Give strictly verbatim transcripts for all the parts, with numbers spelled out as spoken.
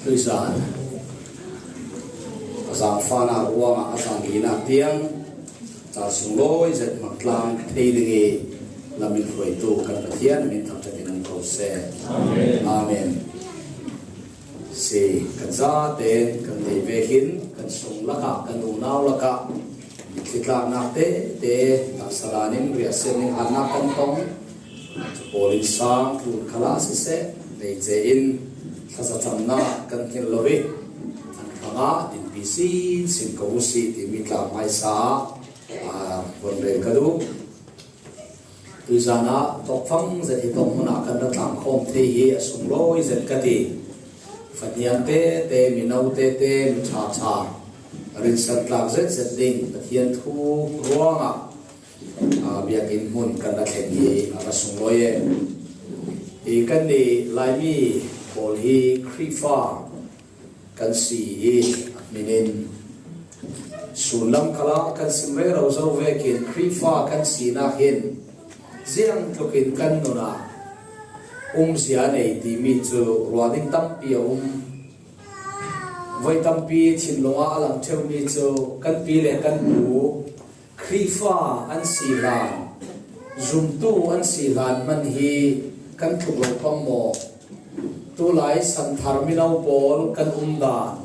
Tuizan a zangfahna ruangah a zangina tiang, ca sunglawi zet hmang tlang thei ding i lamin hruaitu kan Pathian min thangṭhat in um ko seh. Amen. Si, kan zaten kan thei vekin kan sung lakah, kan unau lakah mitthli tlaknak tete taksa danin riahsiat ning hannak kan tong. Cu pawlin sang tlun khalah siseh, veice in thlacam camnak kan hngilh lo i an hrangah dinpi sinsin ko u sih timi tlak hmaisa ah, aa, von rel ka duh. Tuizan ah tawkfang zet hi tawk hmunah kan ra tlang khawm thei hi a sunglawi zet ka ti. Fahniam tete, mino tete, mi ṭhaṭha rinsan tlak zetzet ding Pathian thu ruangah, aa, biakinn hmun kan ra thleng hi a ra sunglawi e. I kannih Laimi pawl hi Khrihfa kan si i a hminin sunlam khalah kan sim rero zo vekin Khrihfa kan sinak hin ziangtlukin kan nunah umzia nei timi cu ruah ding tampi a um. Voi tampi thinlung ah a lang ṭheumi cu kan pi le kan pu Khrihfa an si hlan, zumtu an si hlan hman hi kan tluk lo pang maw? Tulai santhar mino pawl kan umdan,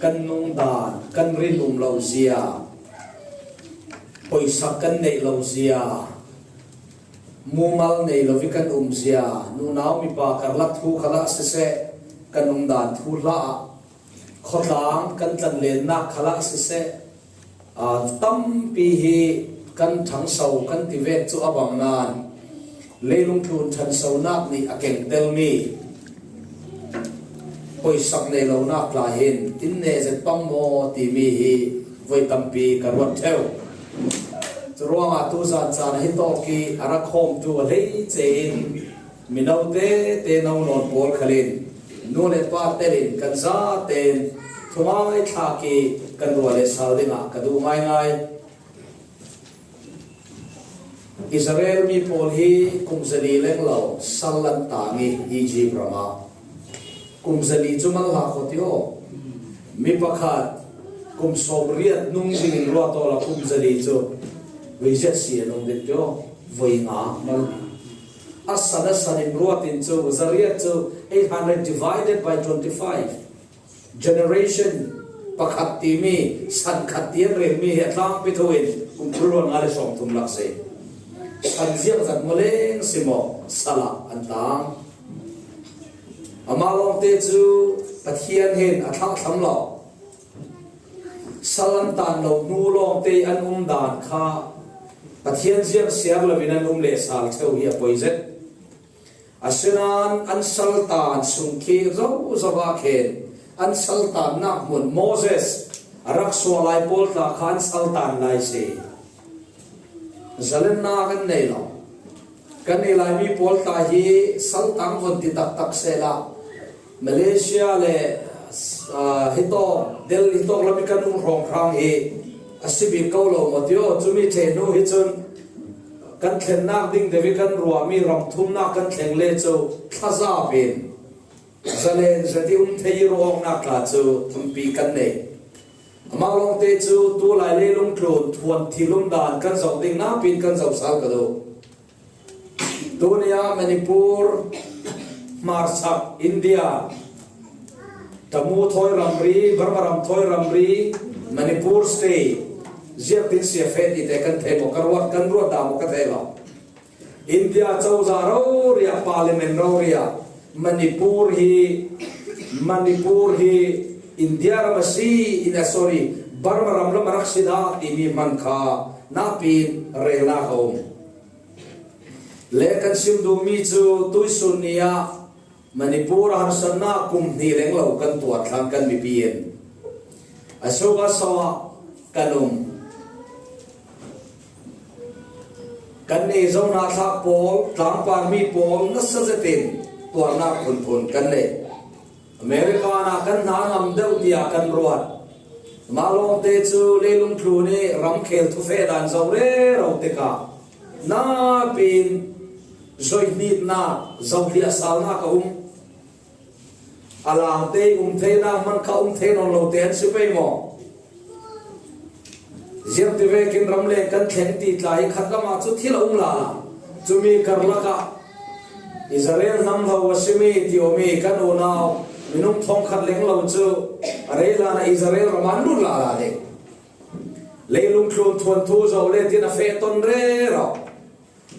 kan nungdan, kan rin um lo zia, poisak kan neih lo zia, mumal nei lo i kan um zia, nunau mipa karlak thu khalah siseh, kan umdan thuhla ah khawtlang kan tlanlennak khalah siseh, aa, tampi hi kan ṭhangso kan ti vek cu a bang nain leilung tlun ṭhansonak nih a kengtelmi poisak nei lonak tla hin in neh zet pang maw timi hi voi tampi ka ruat ṭheu. Curuangah tuzan caan hi tawk i a ra khawmtu a hleice in mino tete no nawn pawl khalin nu le pa telin kan zaten thungai thlak i kan ruah le sal dingah ka duh ngaingai. Israel mi pawl hi kum zali leng lo sal an tang i Egypt ram ah kum zali cu mal hlah kho ti aw. Mi pakhat kum sawm riat nung dingin ruat awla kum zali cu voi ziat si a nung ding ti aw. Voi nga mal. A san a san in ruat in cu zariat cu eight hundred divided by twenty-five. Generation pakhat timi san khat tiang relmi hi a tlangpi tho in kum kul ruang nga le sawm thum lak si. San ziangzat maw leng si maw, sal ah an tang. Amah lawngte cu Pathian hin a thlahthlam lo. Sal an tan lo hnu lawngte i an um dan kha Pathian ziang siar lo in an um le sal cheu hi a poi zet. Asinain an saltan sung khi zozo ah khin an saltannak hmun Moses a rak suah lai pawl tla kha an saltan lai si. Zalennak an nei lo. Kan i Laimi pawl tla hi saltang von ti taktak sehla Malaysia le, aa, hitawk Delhi hitawk lam i kan um hrawnghrang hi a si bik ko lo maw ti aw. Cumi ṭheh hnu hi cun kan thlennak ding deuh i kan ruahmi ram thumnak kan thleng le cu thlazap in zalen zet i um thei i ruahawknak tla cu tampi kan nei. Amah lawngte cu tulai leilung tlun thuan thil um dan kan zoh ding napi in kan zoh sal ka duh. Tuni ah Manipur, hmarchhak India, Tamu thawi ramri, Burma ram thawi ramri, Manipur state, ziaktin si a feh ti te kan thei maw, ka ruat, kan ruat dah maw ka thei lo. India cozah rori ah, parliament rori ah, Manipur hi, Manipur hi India ram a si, in a, sorry, Burma ram lam a rak si dah timi hman kha napi in relnak a um. Le kan sim duhmi cu tuisun ni ah Manipur a harsatnak kum hnih leng lo kan tuar thlang kan mipi in a suk a so ah kan um. Kan i zohnahthlak pawl, tlangparmi pawl nasa zetin tuarnak phunphun kan nei. America ah kan hna ngam deuh tiah kan ruat. Mah lawngte cu leilung tlun i ramkhel thufeh dan zoh rero tikah napi in zoihnitnak, zohliah salnak a um. A langte i um theina hman kha um thei nawn lote an si pei maw? Ziangti vekin ramleng kan thleng ti tla hi khat lamah cu thil a um lala. Cumi karlakah Israel hnam hlo a simi ti awmi kan unau minung thawngkhat leng lo cu a rei hlanah Israel ram ah an lut lala ding. Leilung tlun thuanthu zo le tin a feh ton rero.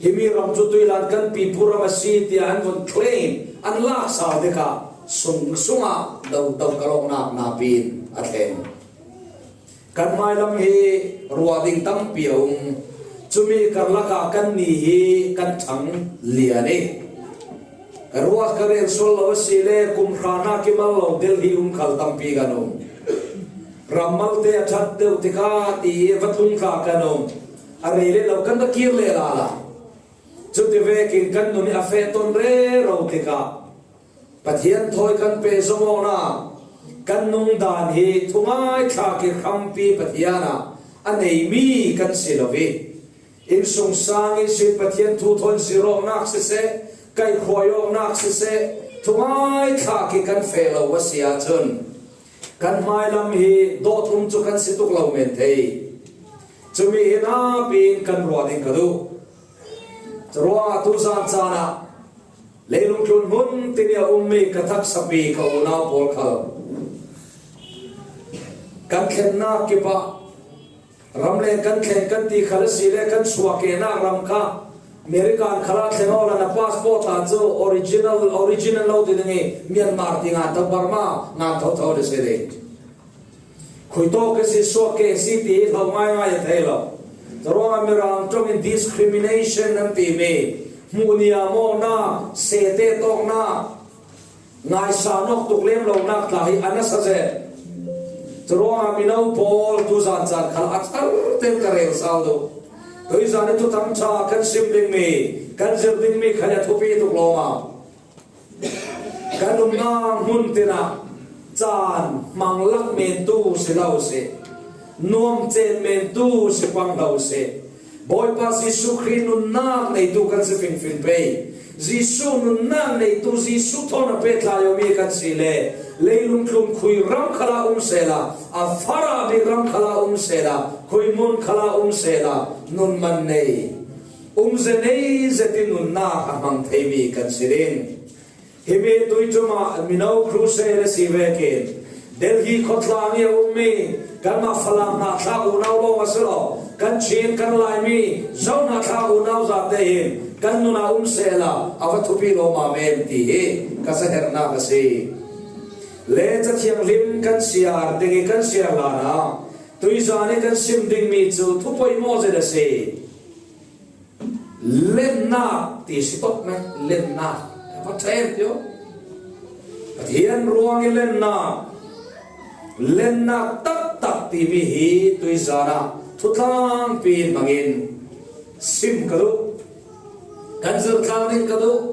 Himi ram cu tuilan kan pipu ram a si tiah an vun claim, an lak sal tikah sung sungah dodo kalawknak napi in a thleng. Kan hmailam hi ruah ding tampi a um. Cumi karlakah kannih hi kan ṭhang lian i, ka ruah ka rel sual lo a si le kum hra hna kimal lo Delhi um khal tampi kan um. Ram malte a ṭhat deuh tikah ti i va tlung tla kan um. A rei le lo kan va kir le lala. Cuti vekin kan nun i a feh ton rero tikah Pathian thawi kan pe zong awknak kan nung dan hi thungai thlak i hrampi Pathian ah a neimi kan si lo i, innsungsang ihsin Pathian thu thawn zir awknak siseh, kaihhruai awknak siseh, thungai thlak i kan feh lo a si ahcun kan hmailam hi dawt um cu kan si tuk lo men thei. Cumi hi napi in kan ruah ding ka duh. Curuangah tuzan caan ah leilung tlun hmun tin i a ummi ka taksapi ka unau pawl khal kan thlennak kipah ramleng kan thleng kan ti khal a si le kan suahkehnak ram kha American khal ah thleng awla na passport ah cu original, original lo ti ding i Myanmar ti ngan tho, Burma ngan tho tho a si ding. Khuitawk a si, suak ke a si ti hi hlo ngaingai a thei lo. Curuangah Mirang ṭong in discrimination an timi hmuhniam awknak, sete tawknak, ngaisa nawk tuk lem lonak tla hi a nasa zet. Curuangah mino pawl tuzan caan khal a thar ten ka rel sal duh. Tuizan i Thuthang ṭha kan sim dingmi, kan zir dingmi khal a thupi tuk lawngah kan umnak hmun tinah caan hmang lak mentu si lo si, nuam cen mentu si pang lo si. Bawipa Jesuh Khrih nunnak neitu kan si fingfing pei. Jesuh nunnak neitu, Jesuh thawn a pehtlai awmi kan si le leilung tlun khui ram khalah um sehla, a fara bik ram khalah um sehla, khui mun khalah um sehla, nun man nei, umze nei zetin nunnak a hmang theimi kan si ding. Himi tuiṭum ah mino crusade a si vekin Delhi khuatlang i a ummi kanmah Falam hnahthlak unau lawng a si lo, kan Chin, kan Laimi, Zo hnahthlak unau zate hin kan nun ah um sehla a va thupi lawmmam em ti hi ka zaherhnak a si. Le Cathianghlim kan siar ding i kan siar hlanah tuizan i kan sim dingmi cu thu poimawh zet a si. Lennak ti si tawk men, lennak. Pathian tio. Pathian ruang i lennak, lennak taktak timi hi tuizan ah thutlangpi hmangin sim ka duh. Kan zirtlang ding ka duh.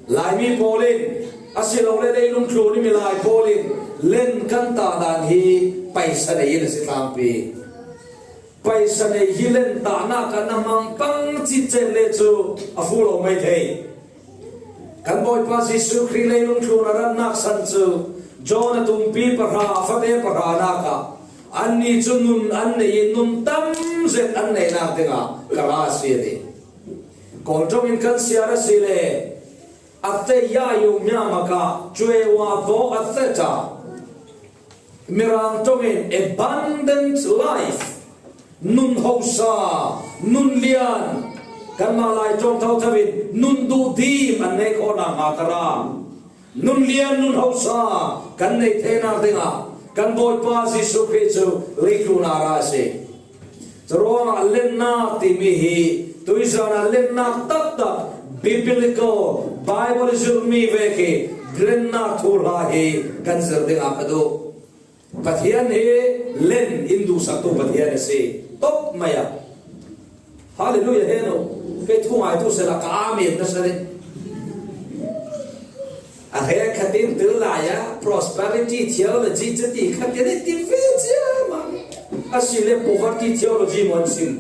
Laimi pawl in, asilole leilung tlun i milai pawl in len kan tah dan hi paisa nei in a si tlangpi. Paisa nei hi len tahnak kan na hmang pang cih cen le cu a fu lo mai thei. Kan Bawipa Jesuh Khrih leilung tlun a ratnak san cu John a tumpi pahra, a fate pahranak ah annih cu nun an nei i nun tam zet an neihnak dingah ka ra a si a ti. Kawl ṭong in kan siar a si le a te ya yo mya maka cue wa do a te ta. Mirang ṭong in abundant life, nun hausa, nun lian, kanmah Lai ṭong thotho in nun duh dim an ngei khawhnak hnga ka ra. Nun lian, nun hausa kan nei theinak dingah kan Bawipa Jesuh Khrih cu leitlun ah a ra a si. Curuangah lennak timi hi tuizan ah lennak taktak, biblical, Bible i zirhmi vek hi lennak thuhla hi kan zir dingah ka duh. Pathian hi len in duhsaktu Pathian a si. Tok mai ah. Hallelujah, he no. Kei thu ngaitu sela ka amen na sa ding. A he khatin tu lai a prosperity theology cu ti khat kan i ti ve cia ma. A si le poverty theology maw an sim.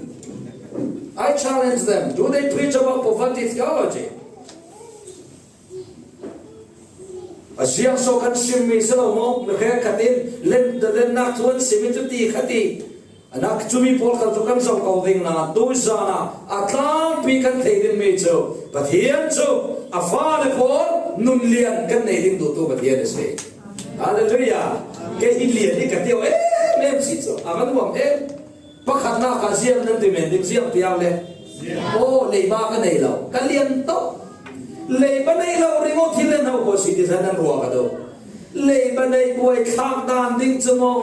I challenge them. Do they preach about poverty theology? A ziang saw kan sim mi si lo maw, mi hre khat in len, lennak thu an sim i cu ti khat i. A nak cu mi pawl khal cu kan zoh ko ding na, tu zan ah a tlangpi kan thei ding mi cu Pathian cu a fale pawl nun lian kan nei ding duhtu Pathian a si. Hallelujah. Kei hi lian hi ka tio em em si cu a kan huam em. Pakhatnak ah ziang nan ti men ding, ziang piang le. Aw, leiba ka nei lo, ka lian tok. Leiba nei lo ring aw, thil len ho ko si ti nan ruah ka do. Leiba nei buai thlak dan ding cu maw?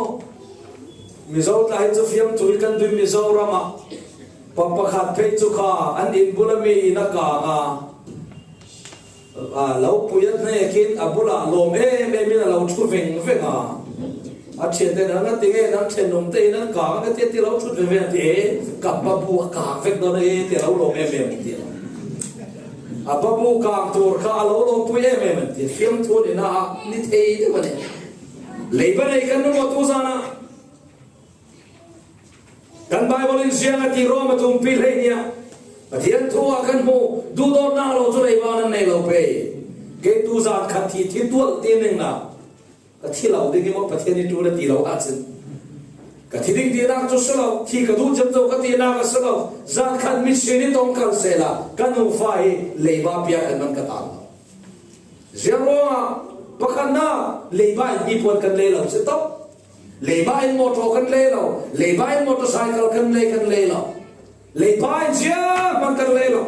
Mizo tla hi cu fiamthu kan duh Mizoram ah. Pa pakhat phei cu kha an inn bula mi inn a kang a. Aa, lo pui a hnek in a bulah lawm em em in a lo ṭhu veng veng a. A ṭhiante nan a ti nge, nan ṭhen nung te in an kang a ti, ti lo ṭhut veng veng a ti e, ka babu a kang vek dawn e, ti lo lawm em em an ti. A babu kang tur kha a lo lawm pui em em an ti. Fiamthu in a ni thei deuh a ni. Leiba nei kan um aw tu zan ah. Kan Bible in ziang a ti, Rom a thumpi hleihnih ah, Pathian thu ah kan hmuh, duhdawtnak lo cu leiba nan nei lo pei. Kei tu zan khat thi, thi tualh ti ning na. Ka thi lo ding i maw, Pathian i ṭul a ti lo ahcun. Ka thi ding tinak cu si lo, thi ka duh ciamco ka tinak a si lo. Zan khat mitsin i tong kal sehla, ka nufa hi leiba pia kan man ka ta lo. Ziang ruangah pakhatnak, leiba in hnipuan kan lei lo si tawh. Leiba in mawṭaw kan lei lo, leiba in motorcycle kan lei, kan lei lo. Leiba in zianghman kan lei lo.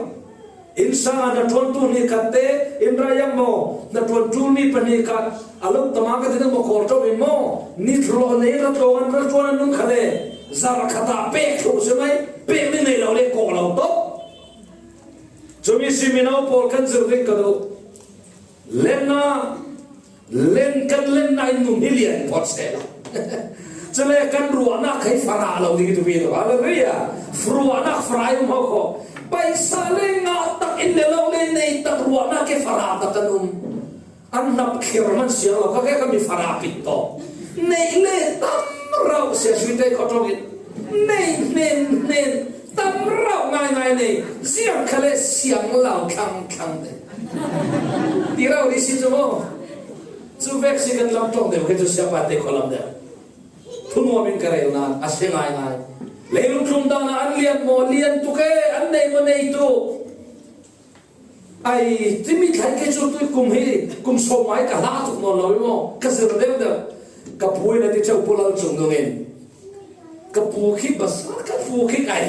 Innsang ah na ṭuantu hnih khat te, in rayam maw, na ṭuan ṭulmi pahnih khat, a lo tama ka ti ding maw, kawr ṭawm in maw, ni thlaw nei ra tlawng an ra ṭuan an nung kha le, zarh khat ah pek thluh si mai, pek ni nei lo le kawh lo tawh. Cumi si mino pawl kan zir ding ka duh. Lenna, len kan lenna in nun hi lian phawt seh lo. Cule kan ruahnak kha hi farah lo ding i tupi lo. Hallelujah. Ruahnak farah i um ho kho. Paisa le ngah tak in le lo le nei tak ruahnak ke farah tak kan um. An hnap khir man siang lo kha ke ka mi farah pit tawh. Nei le tam rauh sia sui te kho ṭawng in. Nei hnen hnen tam rauh ngai ngai nei. Ziang kha le siang lo thlang thlang te. Ti rau ri si cu maw? Cu vek si kan lam ṭawng deuh, kei cu siapa te khualam deuh. Thunuam in ka rel nain a si ngaingai. Leilung tlung dan ah an lian maw, lian tuk e, an nei maw, nei tuk. Ai, timi thlai kei cu tu kum hi, kum sawm ai ka hla tuk nawn lo i maw, ka zir deuh deuh. Ka pu in a ti ceu, Pu Lal Cung Nung in. Ka pu khi basa, ka pu khi ai.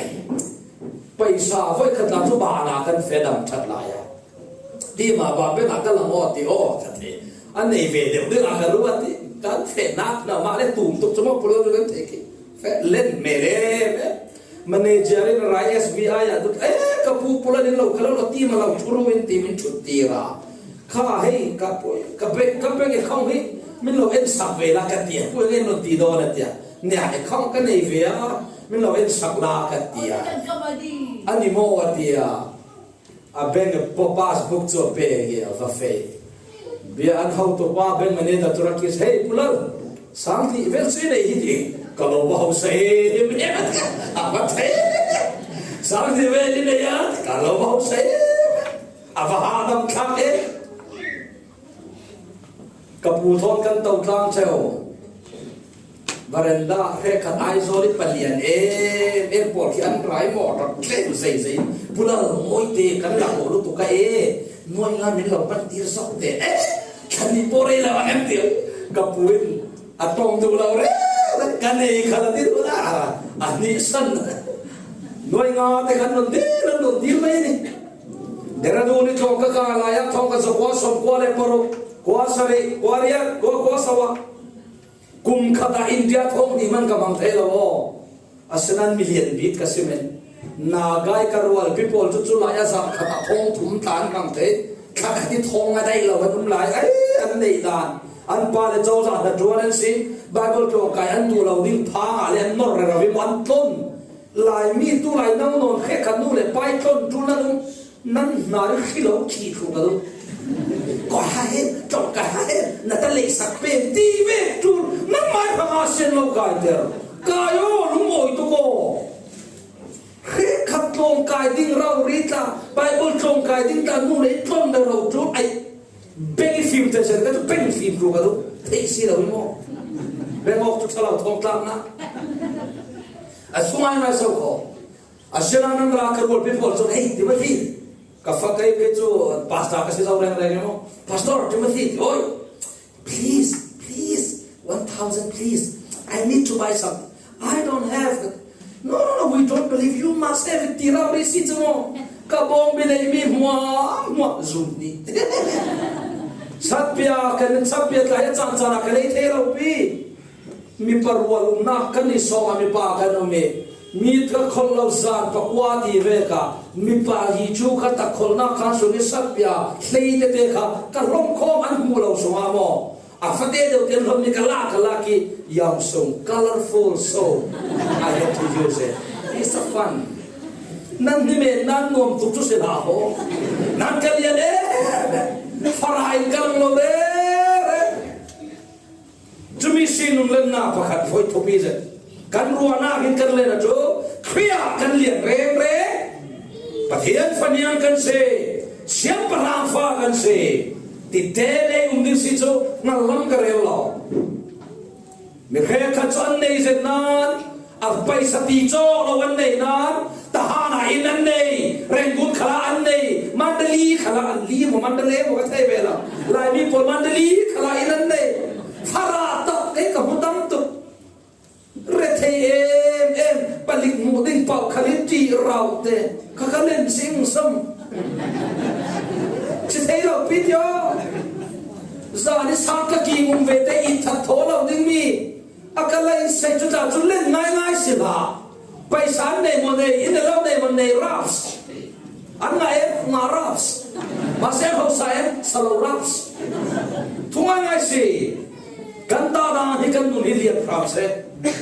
Paisa voi khat na cu bana kan fe dam ṭhat lai a. Ti mah ba pek a ka lang aw ti aw ka ti. A nei ve deuh ding a ka ruat ti. Kan feh nak na mah le tum tuk cu maw Pu Lal cu kan thei khi. Feh len me le me. Manager in a rai S B I ah tu, eh, ka pu Pu Lal in lo ka lo lo ti ma lo thuru in ti min ṭhut ti ra. Kha hei ka pu ka bank ka bank account hi min lo en sak ve la ka ti. Pu nge lo ti dawn a ti a. Nia account ka nei ve a min lo en sak la ka ti a. Ani maw a ti a. A bank a passbook cu a pek i a va feh. Bia an hotu pa bank manager cu rak kis, "Hei, Pu Lal, sang hnih vel cu i nei hi ti, ka lo va hausa e." A va thei. "Sang hnih vel i nei a, ka lo va hausa e." A va hadam thlak e. Ka pu thawn kan to tlang ceu. Veranda hrekkhat ai zawn i palian em em pawl khi an rai mawṭaw tlem zeizei. Pu Lal, mawi te kan lak lo lutuk a e. Nuai nga min lo hman tir zok te. Eh, thlan ni pawl rei lo a kan ti. Ka pu in a tawng duh lo reng reng, ka nei kha lo ti duh la. A nih san. Nuai nga te kan nun dir, nun dir mai ni. Dehradun i thawng ka kah lai ah thawng ka za kua sawm kua le paruk, kua sarih, kua riat, kua, kua sawa. Kum khat ah India thawng hnih hman ka hmang thei lo aw. Asinain milian bik ka si men. Naga i ka rualpi pawl cu cu lai ah zarh khat ah thawng thum tla an hmang thei. Thla khat i thawng a daih lo an um lai. Ai, an neih dan. An pa le cozah hna ṭuan an si. Baibal tlawngkai an duh lo ding pha ngah le an nor rero i maw an tlon. Laimi tu lai no nawn hrekkhat nu le pa i tlon ṭul nan um, nan hna i hri lo thih thluh ka duh. Kua ha he, tlawngkai ha he, na ta lei sak pen ti ve ṭul, nangmai hrang a sian lo kai ter. Kai aw, lungawi tuk aw. Hrekkhat tlawngkai ding rori tla, Baibal tlawngkai ding tla nu le i tlon rero ṭul, ai, beng i fim Pesen ka tu peng fim tu ka tu. Thei si lo mo. Beng ok tu sa lo thong tlak na. A sungai mai so ko. A sila nang ra ka rual pi pol so, "Hey, Timothy." Ka fa kai ke chu pastor ka si zo reng reng mo. "Pastor Timothy, oi. Please, please, one thousand, please. I need to buy some." "I don't have." "No, no, no, we don't believe. You must have it." Ti rau ri si chu mo. Ka bawng bi nei mi hmua, hmua, zum ni. Satpia, kan satpia tlai a chan chan a ka lei thei lo pi. Mipa rual umna kan i sawm a mipa kan um i. Mi ka khol lo zan pakua ti ve ka. Mipa hi chu ka tak kholna khan sung i satpia. Hlei te te kha ka hlawm khawm an hmu lo sung a maw. A fate deuh te an hlawm ni ka la ka la ki yam sung. Colorful so. I had to use it. It's a fun. Nan ni me nan nuam tuk chu se la ho. Nan ka lian e. Fara in ka lang lo re. Chumi si nung lenna pakhat voi thupi zet. Kan ruahna hin kan len a chu, Khrih ah kan lian reng reng. Pathian faniang kan si, siangpahrang fa kan si. Ti te nei um ding si chu, ngal lam ka rel lo. Mi hre khat chu an nei zet nan, a paisa ti chaw lo an nei nan, Tahan ah inn an nei, Rangoon khalah an nei, Mandalay khalah an li maw, Mandalay maw ka thei ve lo. Laimi pawl Mandalay khalah inn an nei. Fara tak ei ka hmu tam tuk. Rethei em em, palik hmuh ding pau khalin ti rau te. Ka ka len sing sam. Si thei lo pi tio. Zani sang ka ki um ve te i that thaw lo ding mi. A ka la in sei chu ta chu len ngai ngai si la. Paisa an nei maw nei, inn a lo nei maw nei raps. An nga em, nga raps. Mahse an hausa em, sa lo raps. Thu ngai ngai si. Kan ta dan hi kan nun hi lian raps e.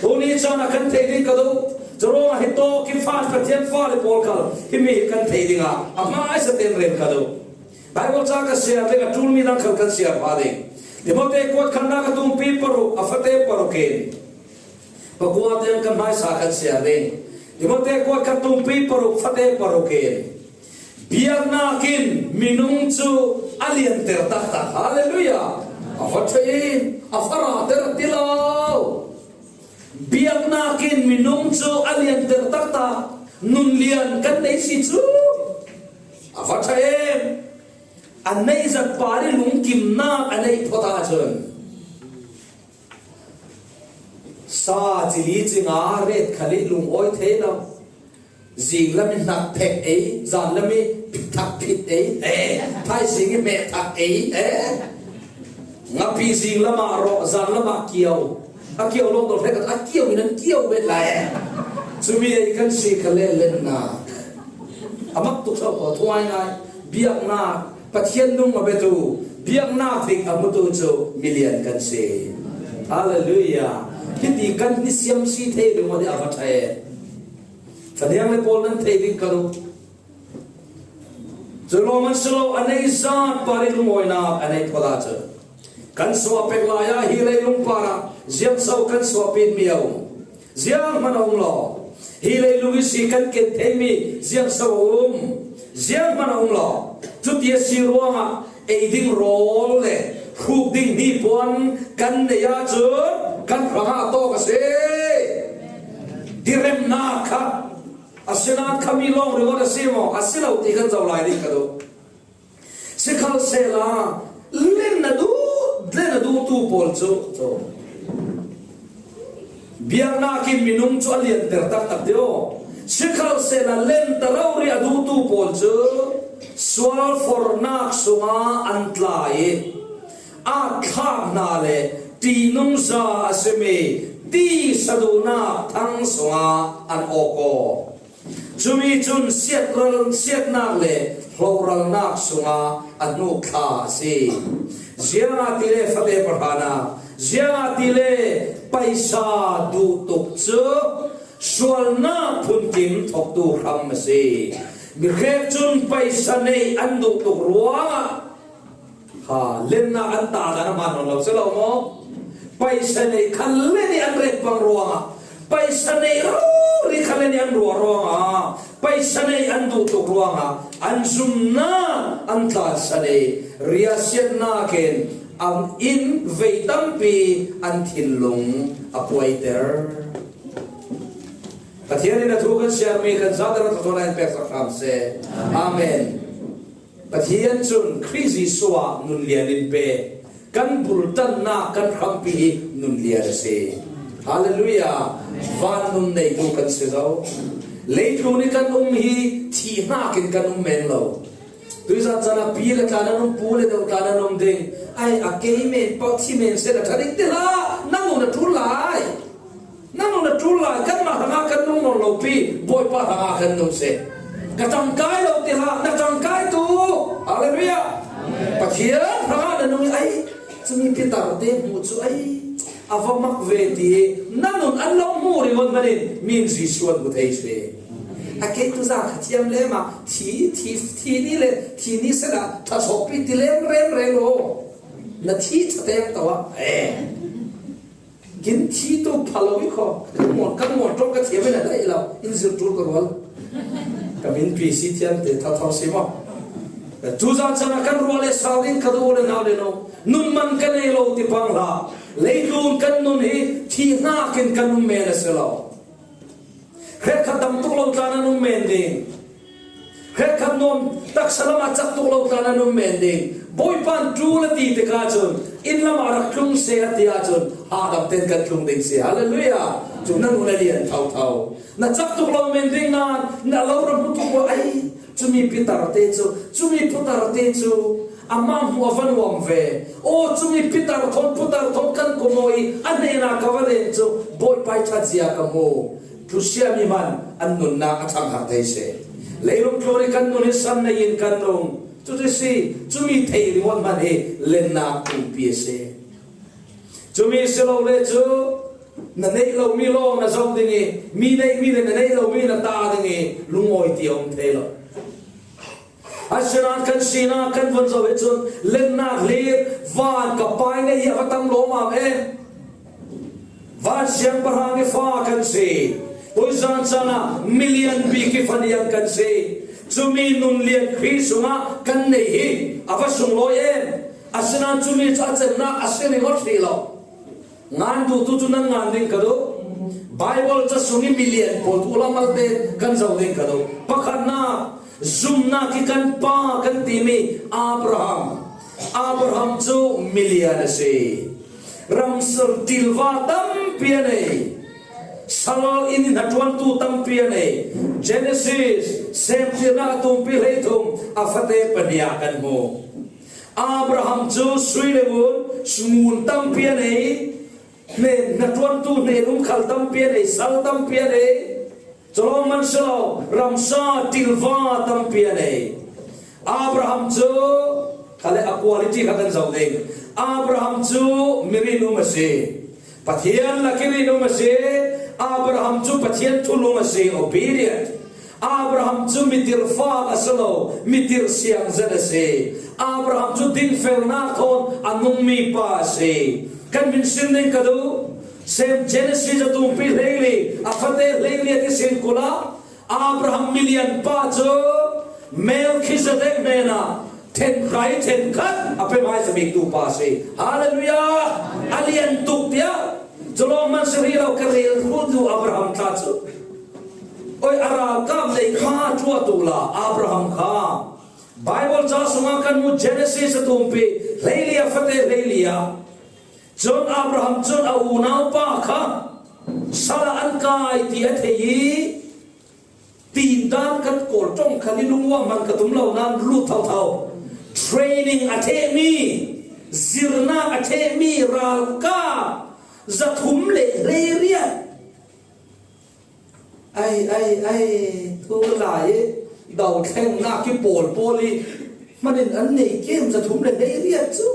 Tuni chan a kan thei ding ka do. Churuang a hi to ki fan Pathian fa le pawl kal. Hi mi hi kan thei ding a. A hmai sa ten ren ka do. Bible cha ka siar ding a tul mi dang khal kan siar pha ding. Timothy kuat khatna ka tumpi paruk, a fate paruk in. Pakua tiang kan hmaisa kan siar ding. Timothy kuat khat tumpi paruk, fate paruk in. Biaknak in minung chu a lianter taktak. Hallelujah. A va ṭha in, a farater a ti lo. Biaknak in minung chu a lianter taktak. Nun lian kan nei si chu. A va ṭha em. A neih zat par i lungkimnak a neih phawt ahcun. Sa cili cinga ret khal i lungawi thei lo. Zinglam i hnak phek ei, zanlam i thak phit ei, eh, thaizing i meh thak ei, eh. Ngapi zinglam ah rawh, zanlam ah kiau. A kiau lawng dawh hrek a kiau in an kiau bet lai, eh. Cumi ei kan si kha le lennak. A mak tuk so ko, thuai ngai, biaknak. Pathian nung a biatu, biaknak dik a hmutu cu milian kan si. Hallelujah. Hiti kan ni siam si thei ringawt i a va ṭha e. Faniang le pawl nan thei ding ka duh. Cu lawng an si lo, a neih zat par i lungawinak a neih phawt ahcun kan suah pek lai ah hi leilung parah ziang so kan suah pinmi a um. Zianghman a um law, hi leilung ihsi kan ken theimi ziang so a um? Zianghman a um law, cuti a si ruangah ei ding rawl le hruk ding hnipuan kan nei ahcun kan hrangah a tawk a si. Diremnak kha a si nain khami lawng ringawt a si maw? A si lo ti kan zoh lai ding ka duh. Sikhalsehla, len na duh, len na duhtu pawl cu, cu biaknak in minung cu a lianter taktak deuh. Sikhalsehla, len ta rori a duhtu pawl cu sual fornak sungah an tla i, a thlak hna le ṭihnungza a simi tisa duhnak thang sungah an awk aw. Cumi cun siatral, siatnak le hloralnak sungah a hnuk thla a si. Ziangahtile fate pahranak, ziangahtile paisa duh tuk cu sualnak phunkim thawktu hram a si. Mihrek cun paisa neih an duh tuk ruangah Ha, lennak an ta dan a hmaan nawn lo si lo maw? Paisa nei khan len i an ret pang ruangah, paisa nei rori khan len i an ruah ruangah, paisa nei an duh tuk ruangah an zumnak an tlansan i riahsiatnak in An in vei tampi an thinlung a puaiter. Pathian in a thu kan siarmi kan zate ra thotho lai in peksak hram seh. Amen. Pathian cun Khrih Jesuh ah nun lian in pe. Kan bultannak kan hrampi hi nun lian a si. Halleluiah. Van nun neitu kan si zo. Leitlun i kan um hi thih hnakin kan um men lo. Tuizan caan ah pi le tla nan um, pu le deuh tla nan um ding. Ai, a kei men, pau thi men seh, a ṭha ding ti hlah, nang nun a ṭul lai. Nang nun a ṭul lai, kanmah hrangah kan nung nawn lo pi, Bawipa hrangah kan nung seh. Ka ṭangkai lo ti hlah, na ṭangkai tu. Halleluiah. Pathian hrangah na nung i ai, cumi pitar te hmuh cu ai, a va mak ve ti, nang nun an lo hmuh ringawt manin, min Jesuh an hmu thei si. A kei tu zan kha thiam lem ah, thi, thi, thi ni le, thi ni seh ah, ṭha sawhpi ti lem rem rem lo. Na thi ṭha teng to ah, eh. Kin thi tu pha lo i kho, kan mawn, kan mawn ṭawng ka thiam in a daih lo, in zir ṭul ka rual. Ka min P C thiam te thotho si maw. Tuzan caan ah kan ruah le sau ding ka duh le nau le no. Nun man ka nei lo ti pang hlah. Leitlun kan nun hi thih hnakin kan um men a si lo. Hrekkhat dam tuk lo tla nan um men ding. Hrekkhat nuam taksa lamah cak tuk lo tla nan um men ding. Bawipa in ṭul a ti tikah cun inn lamah rak tlung seh a ti ahcun hahdam tein kan tlung ding si. Halleluiah. Cu nan hun a lian thotho. Na cak tuk lo men ding nain na lo rak hmu tuk ko ai. Cumi pitar te cu, cumi putar te cu, amah hmuh a va nuam ve. Aw, cumi pitar thawn, putar thawn kan kumawi, a hnenah ka va len cu, Bawipa i ṭhatzia ka hmu. Tlusiam i hman, an nunnak a ṭhanghar thei seh. Leilung tlun i kan nun hi san nei in kan nung. Cuti si, cumi thei ringawt hman hi lennak tumpi a si. Cumi si lo le cu, na neih lomi lawng na zoh ding i, mi neihmi le na neih lomi na ta ding i, lungawi ti a um thei lo. Asinain kan sinak kan von zoh hi cun, lennak hlir, van ka Pa i neih hi a va tam lawmmam em. Van siangpahrang i fa kan si. Tuizan caan ah milian bik i faniang kan si. Cumi nun lian Khrih sungah kan neih hi a va sunglawi em. Asinain cumi cu a cemnak a si ringawt hrih lo. Ngan duhtu cu nan ngan ding ka duh. Baibal ca sung i milian pawl tu ula malte kan zoh ding ka duh. Pakhatnak, zumnak i kan pa kan timi Abraham. Abraham cu milian a si. Ramsar ṭilva tampi a nei. Sal in i hnaṭuantu tampi a nei. Genesis, Semtirnak a tumpi hleithum, a fate pahnih ah kan hmu. Abraham cu sui le vun, ngun tampi a nei, hnen hnaṭuantu hnen um khal tampi a nei, sal tampi a nei. Cu lawng man si lo, ramsa ṭilva tampi a nei. Abraham cu, kha le a quality kha kan zoh ding. Abraham cu mi rinum a si. Pathian lak i rinum a si. Abraham cu Pathian thulung a si, obedient. Abraham cu mitirhfak a si lo, mitirh siangzet a si. Abraham cu dingfelnak thawn a nungmi pa a si. Kan hminsin ding ka duh. Sem Genesis a tumpi hleili, a fate hleili a ti sin kul ah Abraham milian pa cu Melchizedek hnenah then kai then khat a pe hmaisabiktu pa a si. Halleluiah! A lian tuk tiah cu lawng man si rih lo, ka rel hrut duh Abraham tla cu. Oi, a ralkap nei kha tuah tu la Abraham kha. Baibal ca sungah kan hmuh Genesis a tumpi hleili a fate hleili ah cun Abraham cun a unau pa kha sal ah an kai ti a thei i tindan kan kawl ṭong khan i lungua hman ka tum lo nan lut thotho. Training a thehmi, zirnak a thehmi ralkap zathum le hleiriat. Ai, ai, ai, tu lai i dothlengnak i pawl pawl i hmanin an nei kem zathum le hleiriat cu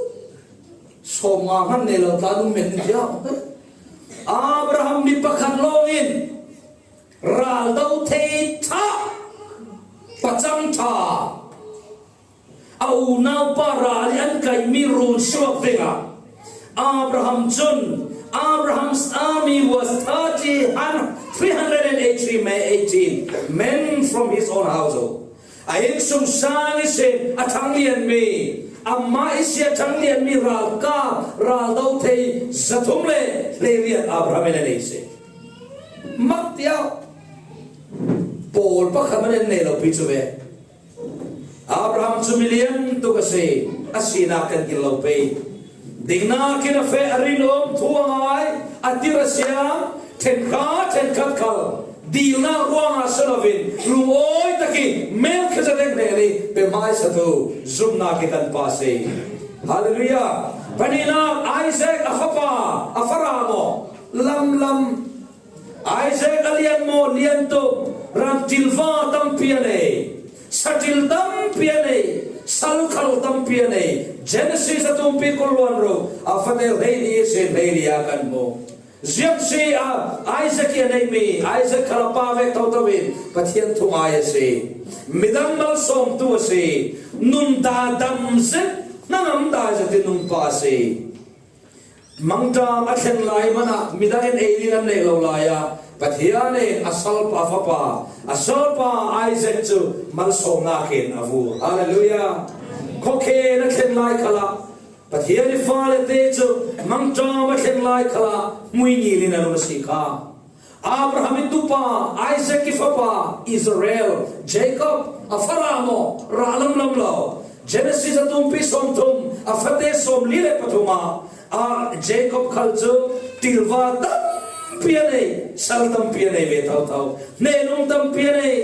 sawmnga hman nei lo tla nun men in tiah Abraham mi pakhat lawng in ral do thei ṭha, pacang ṭha. A unaupa ral i an kaihmi run suak dingah Abraham cun, Abraham's army was thirty, three hundred and eighty men, eighteen men from his own household. A innsungsang ihsin a ṭhanglianmi Amah i siaṭhang lianmi ralkap, raldo thei zathum le hleiriat Abraham in a nei si. Mak tiau. Pawl pakhat man in nei lo pi cu ve. Abraham cu milian tuk a si, a sinak kan gil lo pei. Diknak in a feh, a rinum, thu a ngai, a tir a siam, ṭhenkhat ṭhenkhat khal dilnak ruangah si loin, lungawi takin Melkhizedek hnen i pe hmaisatu zumnak i kan pa si. Hallelujah! Pahnihnak, Isaac a fapa, a fara maw? Lamlam. Isaac a lian maw? Lian tuk. Ram ṭilva tampi a nei. Saṭil tampi a nei. Salkhal tampi a nei. Genesis a tumpi kul luan ruk, a fate hleihnih ihsin hleili ah kan hmu. Ziang si a, Isaac i a neihmi, Isaac khal a pa vek thotho in Pathian thungai a si. Midang malsawmtu a si. Nuntak dam zet, hnangam dai zet i nunpa a si. Mangṭam a thlen lai hmanah midang in ei ding an neih lo lai ah Pathian in a salpa, a fapa, a salpa Isaac cu malsawmnak in a vur. Hallelujah! Khuakhen a thlen lai khalah Pathian i fale te cu mangṭam a thlen lai khalah hmuihngil in an um a si kha. Abraham i tupa, Isaac i fapa, Israel, Jacob, a fara maw? Rah lamlam lo. Genesis a tumpi sawmthum, a fate sawmli le pathum ah, a Jacob khal cu ṭilva tampi a nei, sal tampi a nei ve thotho, hnehnung tampi a nei.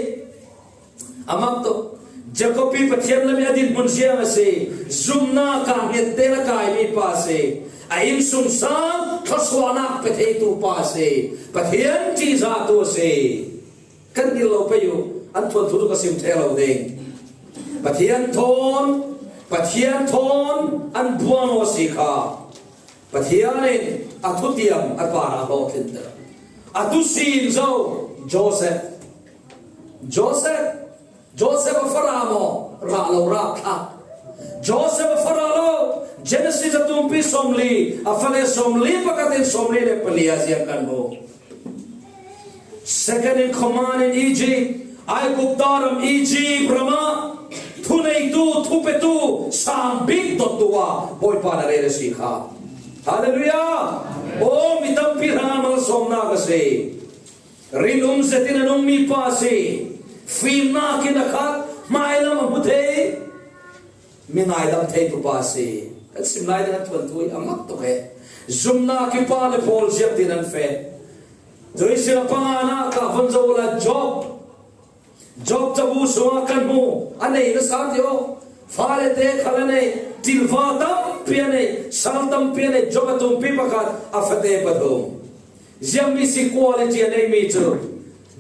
A mak tuk. Jacob i Pathian lam i a dinhmun ziang a si. Zumnak ah hnget tein a kaimi pa a si. A innsungsang thluasuahnak pe theitu pa a si. Pathian ṭihzahtu a si. Kan gil lo pei uh, an thuanthu tuk a sim ṭheh lo ding. Pathian thawn, Pathian thawn an buang aw si kha. Pathian in a thutiam a parah a hlawhtlinter. A tusin zo Joseph. Joseph, Joseph a fara maw? Rah lo, rah thla. Joseph a fara lo. Genesis a tumpi sawmli, a fale sawmli pakhat in sawmli le pali a ziang kan hmu. Second in command in Egypt, Aigupta ram, Egypt ram ah thuneitu, thupetu, sang bik dottu ah Bawipa na rel a si kha. Hallelujah! Aw, mi tampi hrangah malsawmnak a si. Rinum zetin a nungmi pa a si. Fimnak in a khat, hmailam a hmu thei. Mi ngaidam theitu pa a si. Kan sim lai ding a thuanthu hi a mak tuk e. Zumnak i pa le pawl ziangtin an feh. Tuisin a panganak ah von zo la Job. Job cabu sungah kan hmu. A nei nasa ti aw. Fale te khal a nei. Ṭilva tampi a nei. Sal tampi a nei. Job a tumpi pakhat. A fate pathum. Ziangmi si quality a neimi cu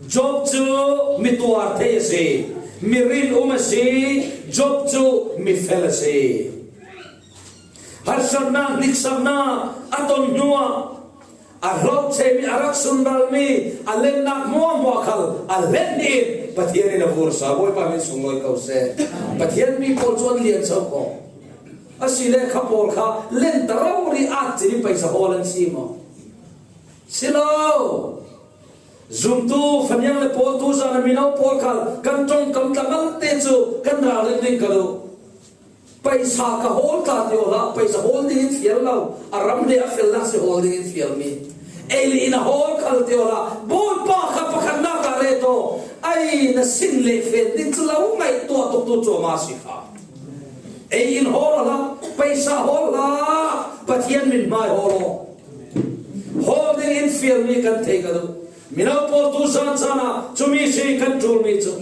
Job cu mi tuar thei a si, mi rinum a si, Job cu mi fel a si. Harsatnak, hniksaknak a ton hnuah a hlauhchemi, a rak sunralmi, a lennak hmuahhmuah khal a len in Pathian in a vursa. Bawipa min sunglawi ko seh. Pathian mi pawl cu an lian so ko. Asile kha pawl kha len ta rori at cin i paisa hawl an si maw? Si lo. Zumtu faniang le pawl tu zan a mino pawl khal kan ṭongkam tla malte cu kan ralring ding ka duh. Paisa ka hawl ta ti awla paisa hawl ding in fial lo. A ram le a felnak si hawl ding in fialmi. Ei le in a hawl khal ti awla Bawipa kha pakhatnak ah ret aw. Ei na sin le fen ding cu lo ngaihtuah tuktu cuahmah si kha. Ei in hawl hlah, paisa hawl hlah, Pathian min hmai hawl aw. Hawl ding in fialmi kan thei ka duh. Mino pawl tu zan caan ah cumi si kan ṭulmi cu.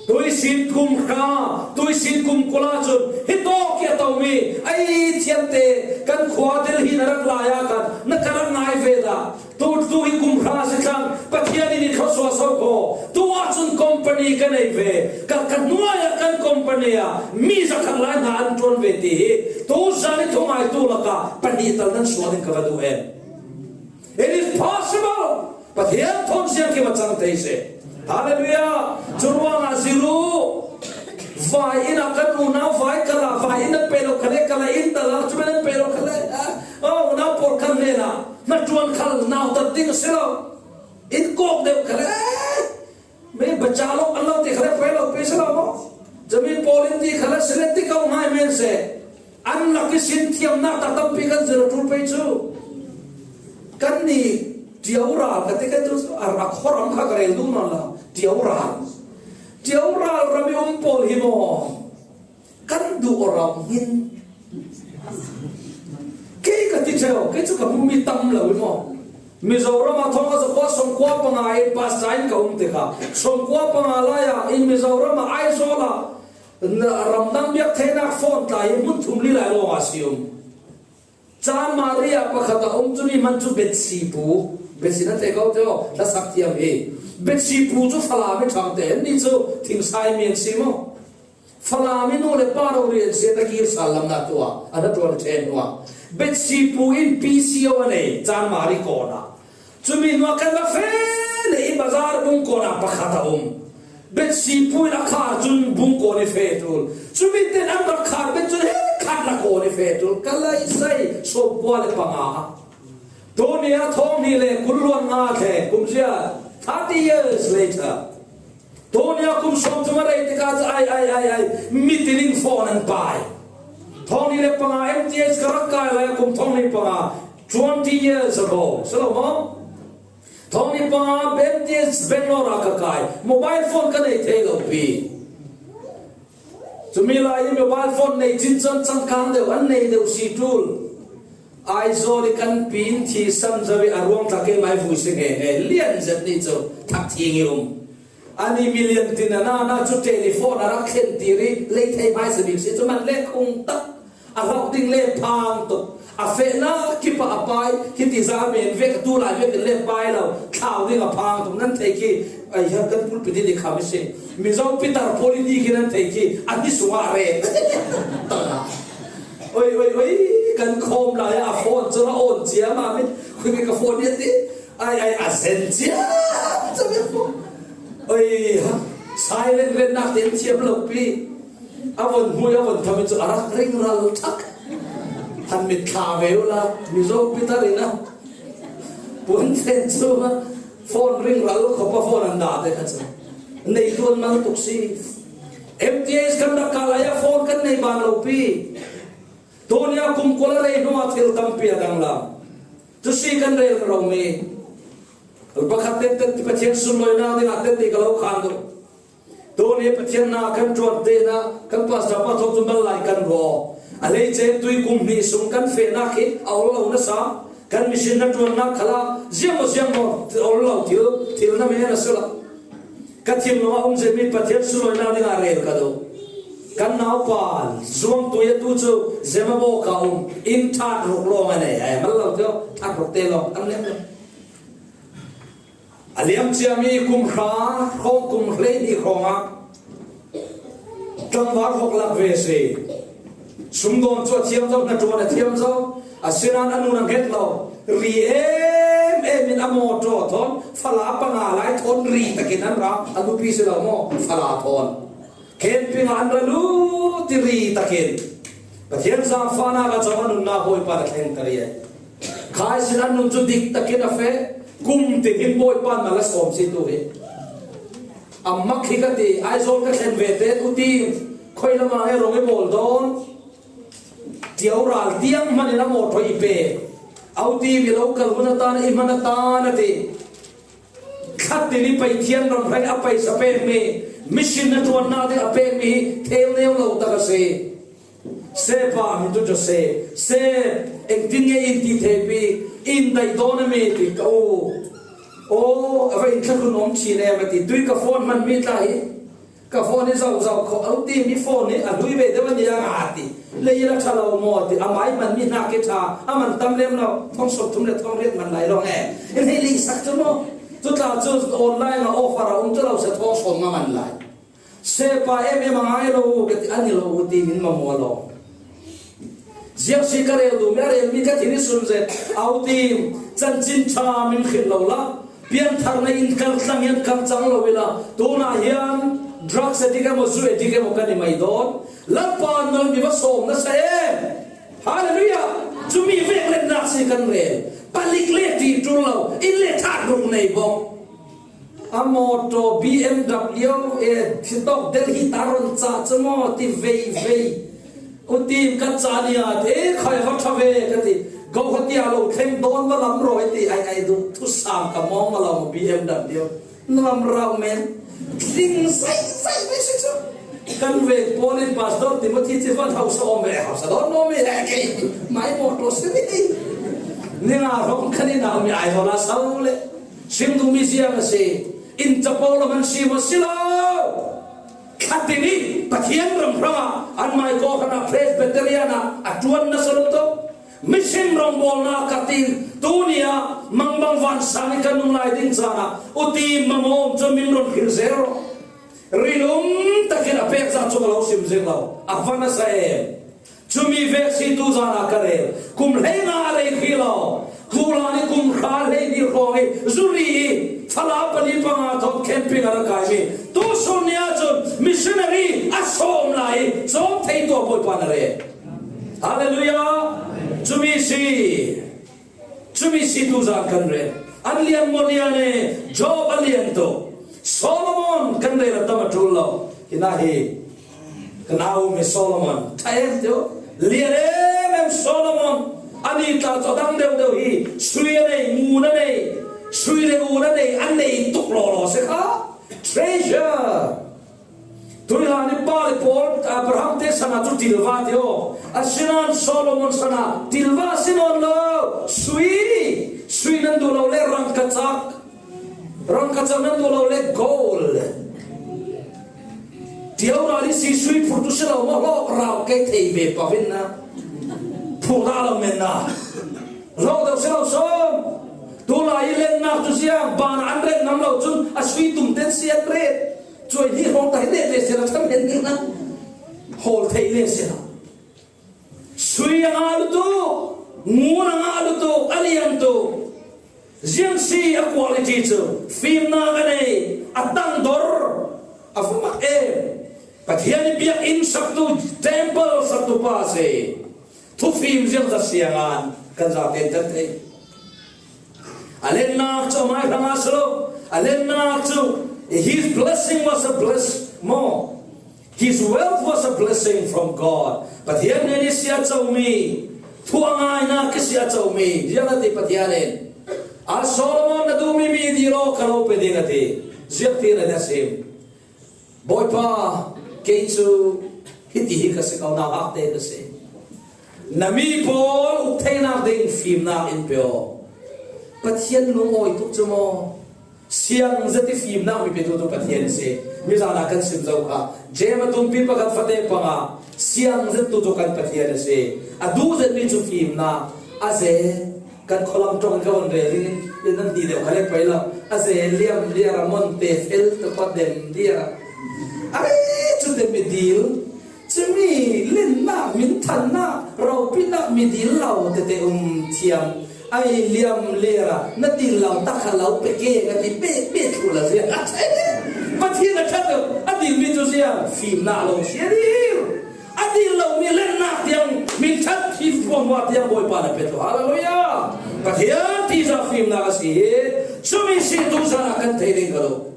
Tuisin kum hra, tuisin kum kul ah cun hi tawk i a tomi ei thiamte kan khua Delhi na rak lai ah khan na ka rak ngai ve dah. Tu, tu hi kum hra si thlang, Pathian in i thluasuah so ko. Tu ahcun company ka nei ve. Ka, ka hnuai ah kan company ah mi zakhat lai hna an ṭuan ve ti hi tu zan i thungai tu lakah pahnih tal nan sual in ka va duh em. It is possible. Pathian thawn ziangkim a cang thei si. Hallelujah. Cu ruangah ziru vai inn ah kan unau vai kal ah vai inn nan pe lo khale, kal ah inn tal ah cu nan pe lo khale. Ah, oh, unau pawl kan hnenah hnaṭuan khal nautat ding a si lo. In kawk deuh khal e. Mi baca lo an lo ti khal e, poi lo pi si lo maw? Cami pawl in ti khal e, si le ti ko ngai men se. An lak i sin thiamna ta tampi kan zir a tul pei chu. Kan ni tiaural ka ti ka tu chu a, a khuaram kha ka rel duh nawn lo. Tiaural. Tiaural ram i um pawl hi maw? Kan duh aw rau hin. Kei ka ti ṭheu, kei chu ka hmu mi tam lo i maw? Mizoram a thawng a za kua sawmkua panga in pastor in ka um te kha. Sawmkua panga lai a in Mizoram a Aizawl a na, ram dang biak theinak phone tla hi hmun thum li lai lawng a si um. Chan Mari a pakhat a um chu mi man chu Betsi pu. Betsi na te kau te aw, la sak thiam hi. Betsi pu chu Falam i thang te, ni chu Thingsai mi an si maw? Falam i nu le pa rorian siatna kir sal lam na tua, a na tuan ṭhen hua. Betsi pu in P C O a nei, Chan Mari kawna. Chumi nua kan va fe le i bazar bung kawna pakhat a um. Betsi pu in a khar chun bung kawn i fe tul. Chumi ten an rak khar bet chun he khat la kawn i fe tul. Ka lai sai, sawmkua le panga. Tunia thawng hnih le kul luan nga tle, kum zia, thirty years later. Tunia kum sawm thum a rei tikah cu ai, ai, ai, ai, mi tining phone an pai. Thawng hnih le panga M T H ka rak kai lai a kum thawng hnih panga, twenty years ago. Si lo maw? Thawng hnih panga M T H Bangalore ah ka kai. Mobile phone ka nei thei lo pi. Cumi lai hi mobile phone nei cin cun cangkang deuh an nei deuh si tul. Aizawl i kan pi in thi san zo i a ruang tla keimai vui si nghe nghe lian zet ni cu thak thing i um. Ani milian tin a na na cu telephone a rak thlen tir i lei thei hmaisa bik si cu man le khung tak a hlauh ding le phang tuk. A fehnak kip ah a pai, hiti za a men vek, tu lai vek in le pai lo, thlau ding a phang tuk, nan thei khi, ai, ha, kan pulpit hi kham i si. Mizo pitar pawl i ti khi nan thei khi, a ni sungah re. Oi, oi, oi, kan khawm lai a phone cu a on cia ma mi, khui mi ka phone hi a ti, ai, ai, a zen cia. Oi, ha, silent retnak te an thiam lo pi. A von hmui, a von thami cu a rak ring ral thak. Han mit thla ve uhla, Mizo pitar in a puan ten cu phone ring ral khop a phone an dah te kha cu. Nei tuan mal tuk si. M T H kan rak kal ai a phone kan nei ban lo pi. Tunia kum kul a rei hnu ah thil tampi a dang la. Tu si kan rel ro mi. Pakhat ten ten Pathian sunlawinak dingah ten ti ka lo khan duh. Tuni Pathian na kan ṭuan tein ah kan pastor pa thawk cu mal lai kan ruah. A hleice tui kum hnih sung kan fehnak hi a ol lo nasa. Kan mission na ṭuannak khalah ziang maw ziang maw ol lo thil, thil na men a si lo. Ka thinlung a um zetmi Pathian sunlawinak dingah rel ka duh. Kan naupa zuangtu i a tu cu Zemabawk a um in ṭhat ruk lawng a nei. Ai, mal lo tio, ṭhat ruk te lawng tam lem lo. A liam ciami kum hra hrawng, kum hleihnih hrawngah tlangval hawk lak ve a si. Sumdawn cu a thiam zo, hnaṭuan a thiam zo, asinain a nun a hnget lo. Ri em em in a mawṭaw thawn, fala panga lai thawn ri takin an ra, a nupi si lo maw, fala thawn. Camping ah an ra lut i ri takin Pathian zaangfahnak a cawng a nunnak Bawipa a thleng ta riai. Khai sin an nun cu dik takin a feh, kum tin hin Bawipa mal a sawm si tu hi. A mak hi ka ti, Aizawl ka thlen ve te, uti khoi lamah nge rong i bawl dawn. Tio ral tiang hman in a mawṭaw i pe. A uti mi lo kal hun a tan, i hman a tan a ti. Khat tin i Pathian ram hrai a paisa pekmi, mission na ṭuannak ding a pekmi hi theu neu lo tak a si. Sepa mi tu cu se, se, engtin nge in ti theipi, in dai dawn a mi ti ka u. Aw, a va in thla hun om chin em a ti, tui ka phone hman mi tla hi. Ka phone hi zau zau kho, a uti mi phone hi a hlui ve deuh a ni a nga ti. Le i la ṭha lo maw ti, a mai man mi hna ke ṭha, a man tam lem lo, thong sawm thum le thong riat man lai lo nge. In hei lei sak cu maw? Cu tla cu online a offer a um cu lo se thong sawm nga man lai. Sepa em em a ngai lo, ka ti a ni lo, uti min ma maw lo. Ziang si ka rel duh mi a rel mi ka thin i sun zet. A uti, chanchin ṭha min khit lo la. Pianthar na in kal tlang hian kal cang lo ila. Tunah hian drugs addict emaw, zu addict emaw kan i mai dawn. Lalpa nal mi va sawm nasa em. Hallelujah. Cumi vek letnak si kan rel. Palik le ti tul lo. In le thak ruk nei bawk. A mawtaw B M W e, thitawk Delhi ta rawn chah chu maw ti vei vei. U Tim, ka cha nia te khai va tha ve ka ti. Go ha tia lo thleng dawn va lam ro ti ai ai du thu sam ka mong ma lo B M W. Nuam rau men. Tling sai sai mai si chu. Kan ve Paul in Pastor Timothy chi van hausa om ve, hausa dawn no me le ke. Mai mo to se ni. Ni nga rong kan ni na mi ai ho la sau le. Sim du mi sia ma se. In cha Paul man si ma si lo. Khatin i Pathian ram hranga an mai ko khana Presbyterian a a tuan na salo to. Mission rongbawlna khatin tunia mangbang van sang i kan nung lai ding chana uti mamawm chu min ron khil zero. Rilum takin a pek za chu ka lo sim zing lo. A van a sa em. Chumi vek si tu zana ka rel. Kum hlei nga a rei khi lo. Kula ni kum hra hlei ni hrawng i zuri i fala pani panga thawk camping a la kai mi. Tu sun nia chun missionary a sawm lai i sawm thei tua Bawipa na re. Hallelujah. Chumi si. Chumi si tu zan kan re. An lian mo lian e, Job a lian to. Solomon kan re la tama tul lo. Hina hi. Kan au mi Solomon. Tha em teo. Lian em em Solomon. Ani ta to dang deu deu hi. Sui a nei, ngun a nei. Sui le ngun a nei, a nei tuk lo lo se kha. Treasure. Tui la ni pa le Paul, Abraham te sana chu tilva teo. A sinan Solomon sana tilva sinon lo. Sui. Sui nan du lo le rangkachak. Rangkachak nan du lo le gold. Tiau ra ni si sui phur tu si lo ma lo rau ke thei ve pa vin na. Phur da lo men na. Lo dau si lo som. Tu la i len nak tu siang ban an ren nam lo chun a sui tum ten si an ren. Chuai hi hong tai le le si la tham hen ni na. Hol thei le si la. Sui a nga lu tu, ngun a nga lu tu, a lian tu. Ziang si a quality chu, fimna ka nei, a tang dor, a fumak em. Pathian i biak in sak tu, temple sak tu pa se. Thu fim ziang za siangan, kan za ten kan thei. A lennak chu a mai hranga si lo. A lennak chu, his blessing was a bless more. His wealth was a blessing from God. Pathian nen i sia chau mi. Thu a ngaina ki sia chau mi. Ziang a ti Pathian in. A Solomon na du mi mi di lo ka lo pe ding a ti. Ziak ti na na sim. Bawipa, kei chu hiti hi ka si kau na hak te ka si. Na mi pawl uk theinak ding fimnak in pe aw. Pathian lungawi tuk cu maw? Siang zet i fimnak mi petu tu Pathian si. Mi zana kan sim zo kha. Jem a tumpi pakhat fate panga. Siang zet tu tu kan Pathian a si. A du zet mi cu fimnak. A ze kan khualam ṭong in ka von rel ding in nan hni deuh kha le pei lo. A ze liam liar a mon te fel tu khuat dem liar. A re cu te mi dil. Cumi lennak, minthannak, ropinak mi dil lo tete um thiam. Ai liam lera, na dil lo takha lo pe ke ka ti pe pe thu la zia. Pathian a that a dil mi tu zia, fimnak lo sia dil. A dil lo mi lennak tiang, minthan thim puan wa tiang Bawipa na pe tu. Hallelujah. Pathian ti za fimnak a si hi. Cumi si tu za kan thei ding ka lo.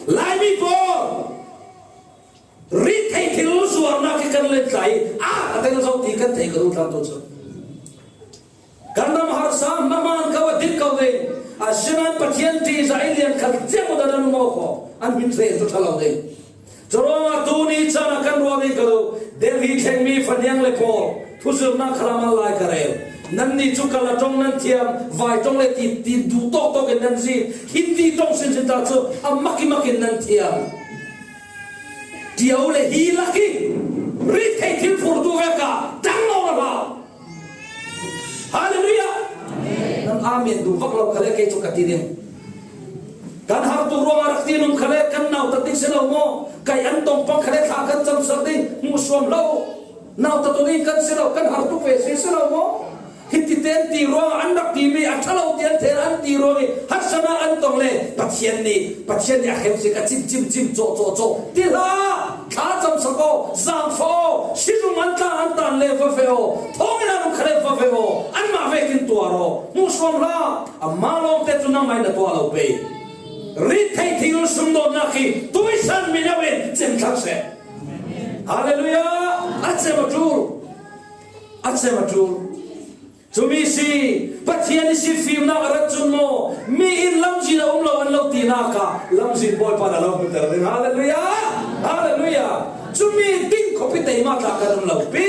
Lai mi pawl. Rit thei thil zuarnak hi kan len tlai, a, a teng zo ti kan thei ka duh tlang tu cu. Kan ram harsa, hna man ko a dik ko ding. A sinan Pathian ti za i lian khat ziang u dah nan um ko. An min hreh tu ṭha lo ding. Curuangah tu ni caan ah kan ruah ding ka duh. Delhi thlengmi faniang le pawl. Thuzirnak khalam an lai ka rel. Nannih cu kal a ṭong nan thiam, vai ṭong le ti, ti duh tawk tawk in nan zin, Hindi ṭong sinsin ta cu a mak i mak in nan thiam. Ṭio le hi lak i rit thei thil phurtu vek ah ṭang lo na hlah. Hallelujah! Nan amen duh vak lo kha le kei cu ka ti ding. Kan hartu ruangah rak ti nung kha le kan nautat ding si lo maw? Kai an tong pang kha le thla kan camsak ding hmuhsuam lo. Nautat ding kan si lo, kan hartu ve si si lo maw? Hiti ten ti ruangah an rak timi a ṭha lo tian ten an ti ruang i harsatnak an tong le Pathian nih, Pathian nih a kheu si ka cim cim cim caw caw caw ti hlah. Thla camsak aw, zaangfah aw, sizung an tlan an tan le va ve aw, thawngin an um kha le va ve aw, anmah vekin tuar aw, hmuhsuam hlah. Amah lawngte cu nangmah in na tuah lo pei. Rit thei thil sumdawtnak hi tuisan mino in cemthlang seh. Hallelujah! A cem a ṭul. A cem a ṭul. Cumi si, Pathian i si fimnak a rat cun maw, mi in lamzin a um lo an lo tinak ah lamzin Bawipa na lo hmuhter ding. Hallelujah! Hallelujah! Cumi ding khawpi teima tla kan um lo pi.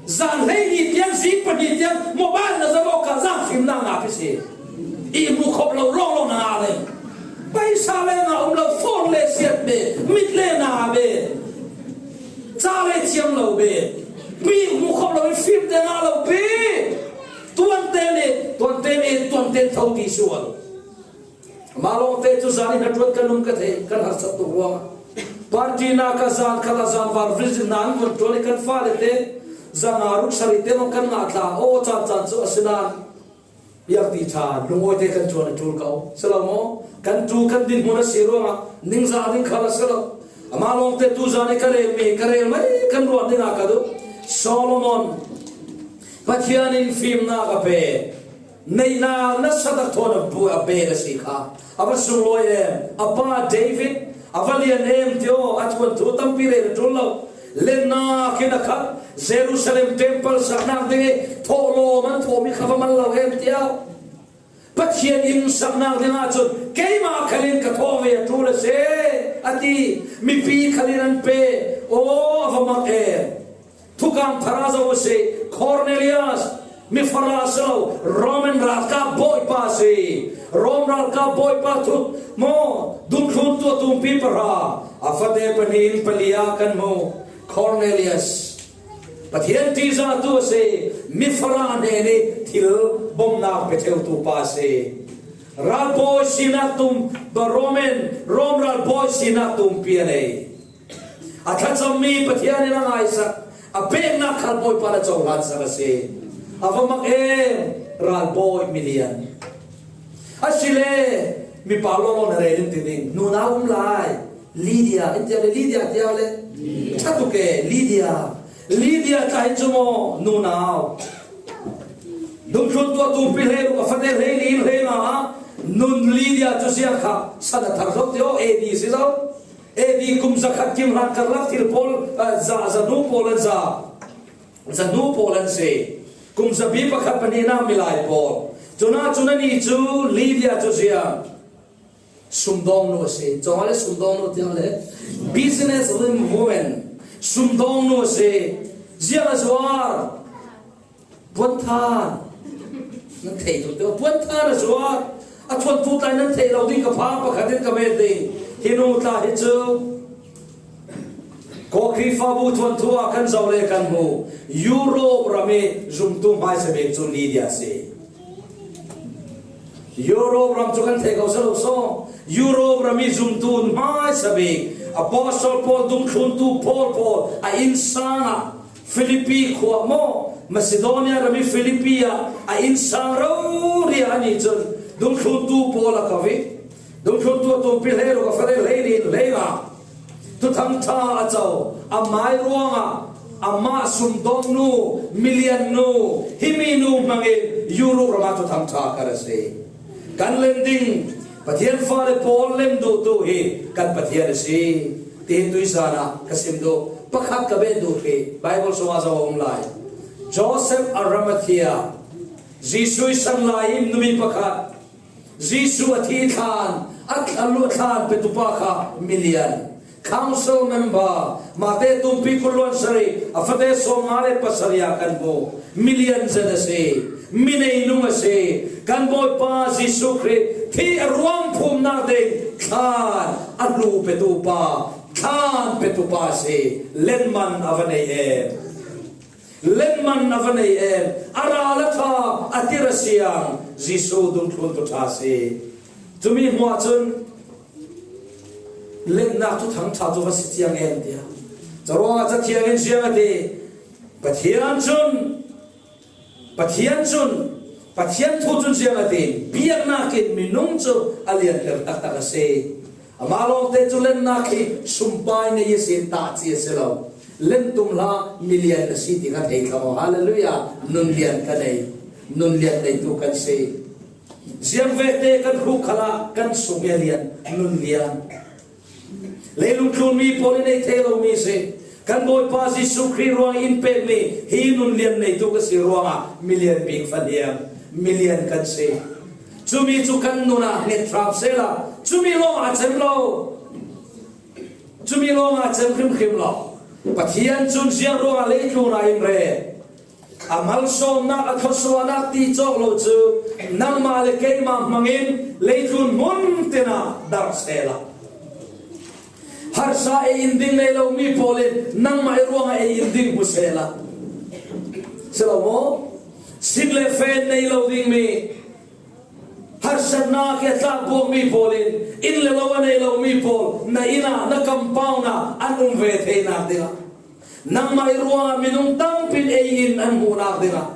Zan hleihnih tiang, zing pahnih tiang mobile na zam awk ah zan fimnak ngah pi si. I hmuh khawp lo lawnglawng na ngah ding. Paisa le ngah um lo, phone le siat ve, mit le na ve. Ca le thiam lo ve. Mi hmuh khawp lo in fimte ngah lo pi. Tuante le, tuante le, tuante tho ti sual. Mah lawngte cu zan in hnaṭuan kan um ka thei, kan harsat tuk ruangah. Party nak ah zan khat ah zan var visit na an vun ṭuan i kan fale te, zanga ruk sarih te lawng kan ngah tla, aw caan caan cu a si nan. Biakti ṭha, lungawi te kan ṭuan a ṭul ko. Si lo maw? Kan ṭu kan dinhmun a si ruangah, ningzah ding khal a si lo. Amah lawngte tu zan i ka rel mi, ka rel mai, kan ruat dingah ka duh. Solomon, Pathian in fimnak a pe. Neihnak nasa tak thawn a bu-, a bel a si kha. A va sunglawi em. A pa David, a va lian em tio, a thuanthu tampi rel a ṭul lo. Lennak in a khat, Jerusalem temple saknak ding i thawhlawm an thawhmi kha va man lo em tio. Pathian inn saknak ding ahcun keimah khal in ka thawh ve a ṭul a si, a ti. Mipi khal in an pe. Aw, a va mak em. Thukam thar a zoh a si. Cornelius, mi farah a si lo, Roman ralkap bawipa a si. Rom ralkap bawipa thu maw, dungthluntu a tumpi pahra, a fate pahnih in pali ah kan hmu. Cornelius, Pathian ṭihzahtu a si. Mi farah hnen i thil bomnak pe theutu pa a si. Ralbawi sinak tum, Roman, Rom ralbawi sinak tumpi a nei. A thlacammi Pathian in a ngaisak, a peknak khal Bawipa in a cohlansak a si. A va mak em, ralbawi milian. Asile, mipa lawlaw na rel in ti ding, nunau um lai. Lydia, in tiang le, Lydia tiang le. Ṭha tuk e, Lydia. Lydia tla hi cu maw, nunau. Dungthluntu a tumpi hleiruk, a fate hleili in hleinga ah nun Lydia cu ziang kha san a thar zo ti aw, A D si zo. A D kum zakhat kim hlan karlak thil pawl, ah, za, zanu pawl an za. Zanu pawl an si. Kum zabi pakhat pahnihnak milai pawl. Cun ahcun anih cu Lydia cu ziang sumdawngnu a si. Cawng le sumdawngnu tiang le business woman. Sumdawngnu a si. Ziang a zuar. Puanthan. Nan thei tu te. Puanthan a zuar. A thuanthu tlai nan thei lo ding ka phang pakhat in ka met ding. Hi nu tla hi cu Kawhhri fabu thuanthu ah kan zoh le kan hmu. Europe ram i zumtu hmaisa bik cu Lydia a si. Europe ram cu kan thei ko si lo saw. Europe ram i zumtu hmaisa bik Apostol Paul dungthluntu Paul pawl a innsang ah Philippi khua maw, Macedonia ram i Philippi ah a innsang rori ah anih cun dungthluntu pawl a ko i dungthluntu a tumpi hleiruk a fate hleili in hleinga thuthang ṭha a co, a mai ruangah amah sumdawngnu, miliannu, himi nu hmangin Europe ram ah thuthang ṭha a kar a si. Kan len ding Pathian fale pawl len duhtu hi kan Pathian a si. Tihin tuizan ah ka sim duh. Pakhat ka beh duh hrih. Bible sungah zoh a um lai. Joseph Arimathea, Jesuh i san lai i nupi pakhat. Jesuh a thi thlan, a, a luah thlan petu pa kha milian. Council member, Mate tumpi kul luan sarih, a fate sawmnga le pasarih ah kan hmu. Milian zet a si. Mi neinung a si. Kan Bawipa Jesuh Khrih thi a ruang phumnak ding thlan a hlu petu pa, thlan petu pa a si. Lenman a va nei em. Lenman a va nei em. A ral a ṭha, a tir a siang. Jesuh dungthluntu ṭha a si. Cumi hmuah cun lennak thuthang ṭha cu va si ciang em tiah. Curuangah Cathiang in ziang a ti? Pathian cun, Pathian cun, Pathian thu cun ziang a ti? Biaknak in minung cu a lianter taktak a si. Amah lawngte cu lennak hi sumpai nei ihsin tahci a si lo. Len tum hlah, milian a si ti kha thei thlo. Hallelujah! Nun lian ka nei. Nun lian neitu kan si. Ziangvek te kan hruh khalah kan sung i a lian, nun lian. Leilung tlunmi pawl i nei thei lomi si. Kan Bawipa Jesuh Khrih ruangah in pek mi hi nun lian neitu ka si ruangah milian bik van hiam, milian kan si. Cumi cu kan nunah nget hram sehla, cumi lawngah a cem lo. Cumi lawngah a cem hrimhrim lo. Pathian cun ziang ruangah leitlun ah in re? A malsawmnak, a thluasuahnak ti cawk lo cu nangmah le keimah hmangin leitlun hmun tinah darh sehla. Harsa ei in ding nei lomi pawl in nangmah i ruangah ei in ding hmu sehla. Si lo maw? Sin le fen nei lo dingmi, harsatnak hi a tlakbuakmi pawl in inn le lo a nei lomi pawl na inn ah, na kampau ah an um ve theinak dingah, nangmah i ruangah minung tampi in ei in an hmuhnak dingah,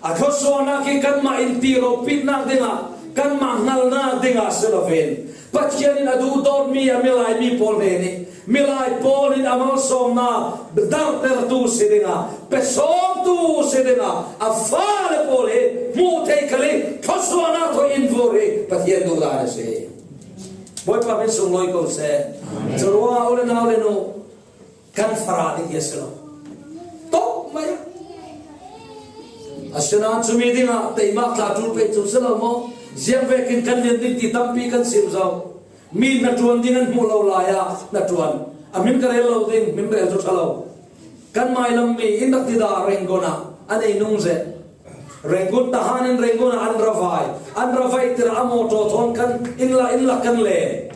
a thluasuahnak hi kanmah in ti ropitnak dingah, kanmah hngalnak dingah si loin Pathian in a duhdawtmi a milaimi pawl hnen ih, milai pawl in a malsawmnak darhtertu si dingah, pe sawmtu si dingah a fale pawl hi hmuh theih khal ih thluasuahnak thaw in vur hi Pathian duhdan a si. Bawipa hmin sunglawi ko seh. Curuangah u le nau le nu, kan farah ding hi a si lo. Tok mai. Asinain cumi dingah teimak tla ṭul pei cu si lo maw? Ziang vekin kan lian ding ti tampi kan sim zo. Mi hnaṭuan ding an hmuh lo lai ah hnaṭuan. A hmin ka rel lo ding, hmin rel cu ṭha lo. Kan mailam mi in rak ti dah Rangoon ah a nei nung zet. Rangoon, Tahan in Rangoon ah an ra vai. An ra vai tir ah a mawṭaw thawn kan inn la, inn lak kan len.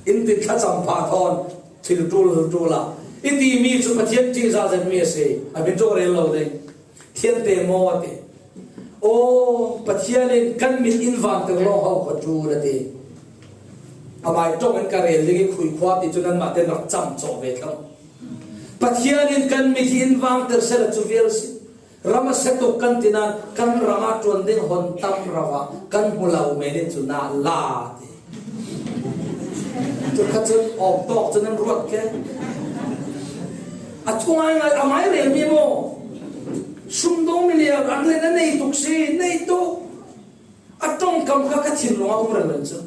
In tin thlacam phah thawn thil ṭul ṭul ah i timi cu Pathian ṭihzah zetmi a si. A hmin cu ka rel lo ding. Thiante maw a ti. Aw, Pathian in kan mit in vangter lawng ho khuaṭul a ti. Amai ṭong in ka rel ding i khui khua ti cu nanmah ten rak cam cawh ve thlang. Pathian in kan mit hi in vangter sehla cu vial si. Ram a si tuk kan ti nain kan ram ah ṭuan ding hon tam rau ah kan hmu lo men in cu na la ti. Cu kha cun awk tawk cu nan ruat ke. A thungai ngai a mai relmi maw? Sumdawngmi nih an len a nei tuk si, nei tuk. A ṭongkam kha ka thinlung ah um rengren cu.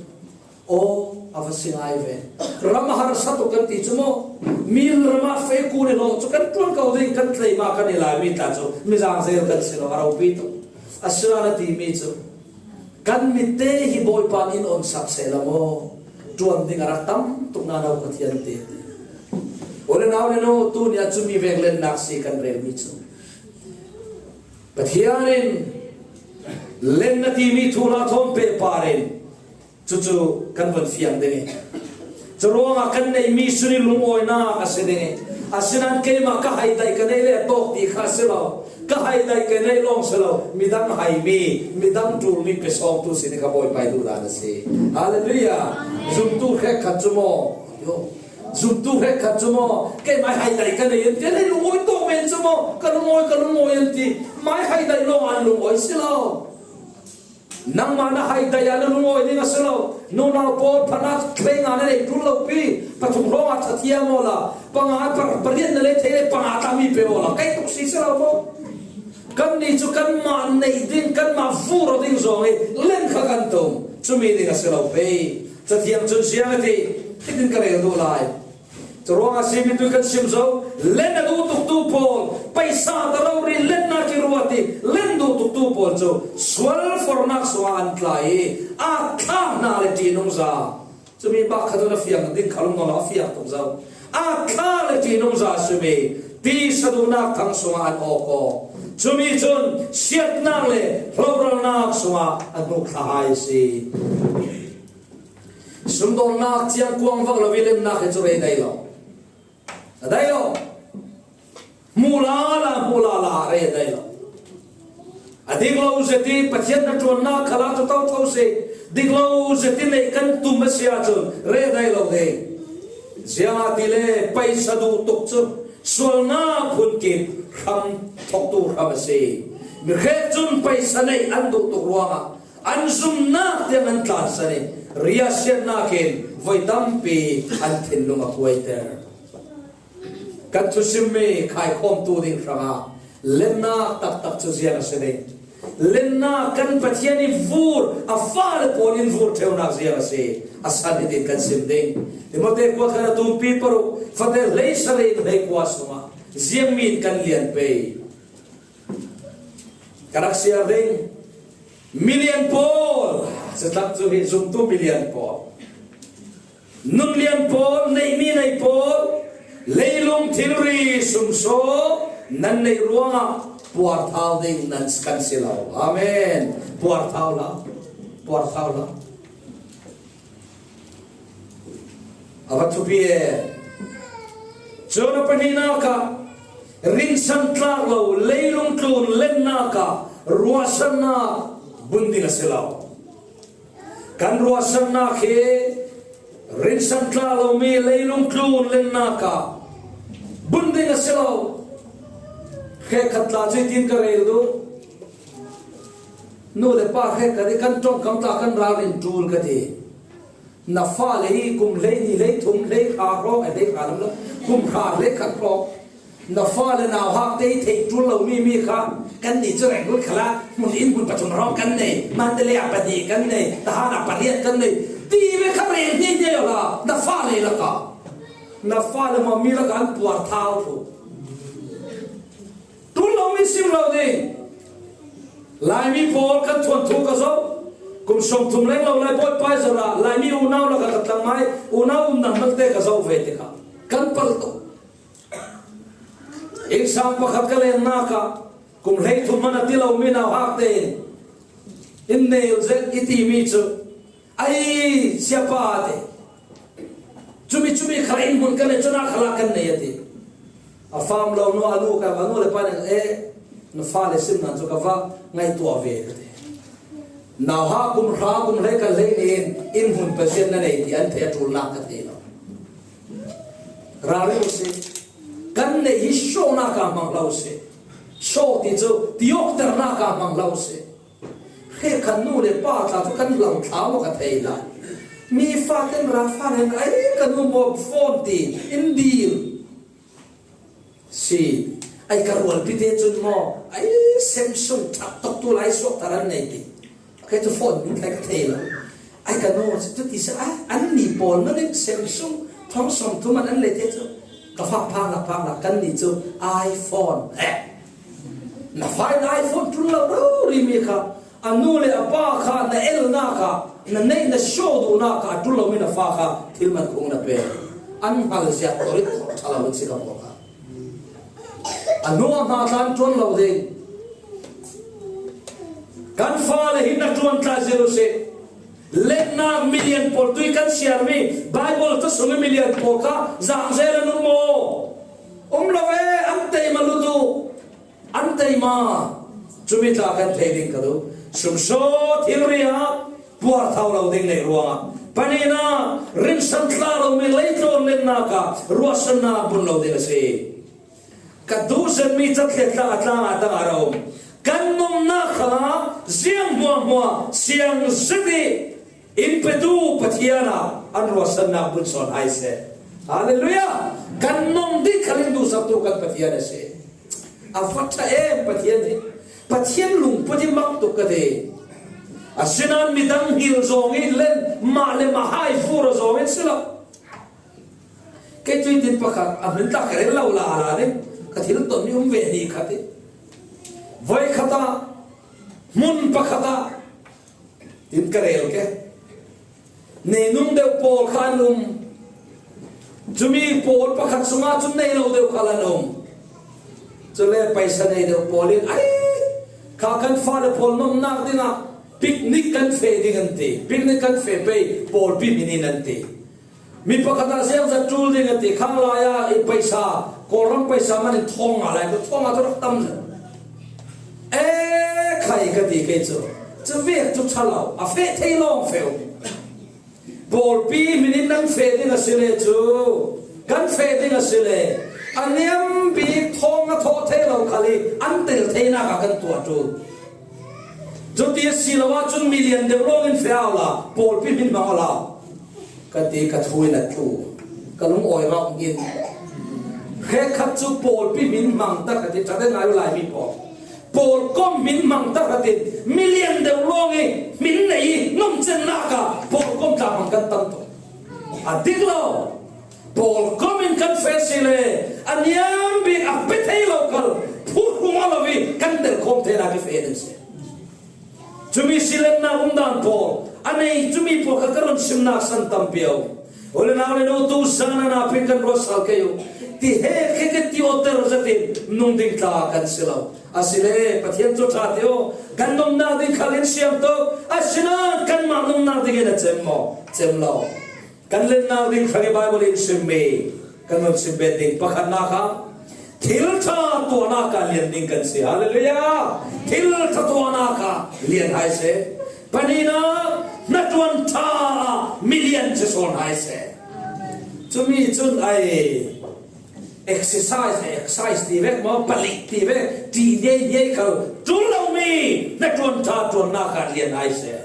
Aw, a va si ngai ve. Ram a harsa tuk kan ti cu maw? Mi ram ah feh kun i hlawh cu kan ṭuan ko ding, kan tleima kan i laimi tla cu mizang zel kan si lo, a ropi tuk. Asinain a timi cu kan mitte hi Bawipa nih in on sak sehla maw? Ṭuan ding a rak tam tuk nain ho Pathian te ti. U le nau le nu, tu ni ah cumi vek lennak si kan relmi cu. Pathian in len na timi thuhla thawn pehpar in cucu kan von fiang ding i, curuangah kan neihmi sun i lungawinak a si ding i, asinain keimah ka haidaih ka neih le a tawk ti kha a si lo, ka haidaih ka neih lawng si lo, midang haimi, midang ṭulmi pe sawngtu sin i ka Bawipa i duhdan a si. Halleluiah. Zumtu hrekkhat cu maw? Zumtu hrekkhat cu maw, keimah haidaih ka nei an ti, an hei lungawi tawk men cu maw, ka lungawi, ka lungawi an ti, mai haidaih lawng an lungawi si lo. Nangmah na haidaih ah na lungawi ding a si lo. Nunau pawl phan ah tlei nga na nei ṭul lo pi, pathum hrawng ah ṭha thiam awla, panga par-, pariat na lei thei le panga tami pe awla, kei tuk si si lo maw? Kannih cu kanmah neih ding, kanmah vur ding zong i len kha kan tum. Cumi ding a si lo pei. Cathiang cun ziang a ti, hitin ka rel duh lai. Curuangah simi tu kan sim zo, len a duh tuktu pawl, paisa ta rori lennak i ruat i len duh tuktu pawl cu sual fornak sungah an tla i, aa thla hna le ṭihnungza. Cumi bak kha tu na fiang ding kha lungdong lo a fiang tuk zo. Aa thla le ṭihnungza simi tisa duhnak thang sungah an awk aw. Cumi cun siatnak le hloralnak sungah an hmuh thla hai a si. Sumdawlnak ciang kuang vak lo i lennak hi cu rei dai lo. A dai lo. Hmu lala, hmu lala, a rei dai lo. A dik lo zet i Pathian hnaṭuannak khal ah tu toto si. Dik lo zet i neih kan tum a si ahcun rei dai lo ding. Ziangahtile paisa duh tuk cu sualnak phun kip hram thawktu hram a si. Mi hrek cun paisa neih an duh tuk ruangah an zumnak tiang an tlansan i riahsiatnak in voi tampi an thinlung a kuaiter. Kan thusimmi khaikhawmtu ding hrangah lennak taktak cu ziang a si ding. Lenna kan Pathian i vur, a fale pawl in vur ṭheunak ziang a si. A san hitin kan sim ding. Timote kuat khat a tumpi paruk, fate hleisarih hleikua sungah ziang mi in kan lian pei. Ka rak siar ding. Milian pawl, si tlak cu hi zumtu milian pawl. Nun lian pawl, neihmi nei pawl, leilung thilri sumsaw nan neih ruangah puarthau ding nan kan si lo. Amen. Puarthau hlah. Puarthau hlah. A va thupi e. Cun a pahnihnak ah rinsan tlak lo leilung tlun lennak ah ruahsannak bun ding a si lo. Kan ruahsannak hi rinsan tlak lomi leilung tlun lennak ah bun ding a si lo. Hrekkhat tla cu hitin ka rel duh. Nu le pa hrekkhat i kan ṭongkam tla kan ralrin ṭul ka ti. Na fale hi kum hleihnih, hleithum, hleihra hrawng, eh, hleihra lam lo, kum hra, hleikhat hrawng. Na fale nauhak te i theih ṭul lomi mi kha kannih cu Rangoon khal ah hmun in hmun pathum hrawng kan nei, Mandalay ah pahnih kan nei, Tahan ah pariat kan nei ti ve kha rel hnihnei awla na fale lakah, na fale maw mi lakah an puarthau thlu. Ṭul lomi sim lo ding. Laimi pawl kan thuanthu ka zoh. Kum sawmthum leng lo lai Bawipa i zarh ah Laimi unau lakah ka tlangmai, unau umnak malte ka zoh ve tikah kan palh tuk. Innsang pakhat ka lennak ah kum hleithum hmanh a ti lomi nauhak tein in nel zet i timi cu, "Ai, siapa," a ti. "Cumi, cumi khal in hmun kan nei, cun a khal ah kan nei," a ti. A fam lo nu, a nu ka, a nu le pa nih, "Eh, na fale sim nan cu ka va ngaihtuah ve," ka ti. Nauhak kum hra, kum hleikhat, hleihnih in in hmun Pasian na nei ti an theih a ṭulnak ka thei lo. Ralring u sih. Kan neih hi sawhnak ah hmang hlah u sih. Sawh ti cu tiawkternak ah hmang hlah u sih. Hrekkhat nu le pa tla cu kan hlo thlau ka thei lai. Mi faten ra fale in, "Ai, ka nu maw phone ti in dil." Si. Ai, ka rualpi te cun maw, ai, Samsung ṭhat tuk tu lai suak thar an nei ti. Kei cu phone min khai ka thei lo. Ai, ka nu cu ti si, ai, annih pawl na ning Samsung thong sawmthum an an lei te cu. Ka fak phak la, phak la, kannih cu iPhone. Eh. Na fa in iPhone ṭul lo rori mi kha, a nu le a pa kha na elnak ah, na neih na sawh duhnak ah a ṭul lomi na fa kha thil man khung na pe. An hngal ziat tor i ṭha lo in si ka pawl kha. A hnu a hna tlan ṭuan lo ding. Kan fale hi na ṭuan tla zir u sih. Lennak milian pawl tui kan siarmi Baibal ca sungmi milian pawl kha zangzel an um maw? Um lo ve, an teima lutuk. An teima. Cumi tla kan thei ding ka duh. Sumsaw thilri ah puarthau lo ding neih ruangah. Pahnihnak, rinsan tla lomi leitlun lennak ah ruahsannak bun lo ding a si. Ka duhsetmi cathliat tla a tlang ah tang a ra um. Kan nomnak khalah ziang hmuahhmuah siang zet i in petu Pathian ah an ruahsannak bun sawn hai seh. Hallelujah! Kan nom ding khal in duhsaktu kan Pathian a si. A va ṭha em Pathian hi. Pathian lungput hi mak tuk ka ti. Asinain midang hngil zong i len mah le mah hai fur a zong in si lo. Kei cu tin pakhat a hmin tla ka rel lo la la ding. Ka thil ton mi um ve ni khat i. Voi khat ah, hmun pakhat ah, tin ka rel ke. Nei nung deuh pawl kha an um. Cumi pawl pakhat sungah cun nei lo deuh khal an um. Cule paisa nei deuh pawl in, ai, kha kan fale pawl nomnak dingah picnic kan feh ding an ti. Picnic kan feh pei pawlpi hmin in an ti. Mi pakhat ah ziangzat ṭul ding a ti, khang lai ah i paisa, Kawlram paisa man in thawng nga lai, thawng nga cu rak tam zet. E, khai ka ti kei cu, cu vek cu ṭha lo, a feh thei lawng feh u. Pawlpi hmin in nan feh ding a si le cu, kan feh ding a si le, a niam bik thawng a thawh thei lo khal i an tel theinak ah kan tuah ṭul. Cuti a si lo ahcun milian deuh lawng in feh awla pawlpi hmin hmang awla ka ti, ka thu in a tlu. Ka lungawi rawk in hrekkhat cu pawlpi hmin hmang tak ka ti, ṭha te ngai u Laimi pawl. Pawlkom min hmang ta hratin, milian deuh lawng i min nei i nong cen nak a pawlkom tla hmang kan tam tawh. A dik lo. Pawlkom in kan fe si le, a niam bik a pe thei lo kal, phu hung a lo i kan tel khawm thei nak i fe den si. Cumi silenna um dan pawl, a nei cumi pawl kha ka run simnak san tampi a um. U le nau le nu tu zana na pin kan ruat sal kei u. Ti he khe ke ti awter zatin nung ding tla kan si lo. A si le, Pathian cu ṭha ti u, kan nunnak ding khal in siam tuk. A si nain kanmah nunnak ding in a cem maw? Cem lo. Kan lennak ding thang i Bible in sim mi kan hun sim bet ding. Pakhatnak ah thil ṭha tuahnak ah lian ding kan si. Hallelujah! Thil ṭha tuahnak ah lian hai seh. Pahnihnak, hnaṭuan ṭha ah milian si sawn hai seh. Cumi cun ai exercise, exercise ti vek maw, palik ti vek, ṭih diai diai khal ṭul lomi hnaṭuan ṭha ṭuannak ah lian hai seh.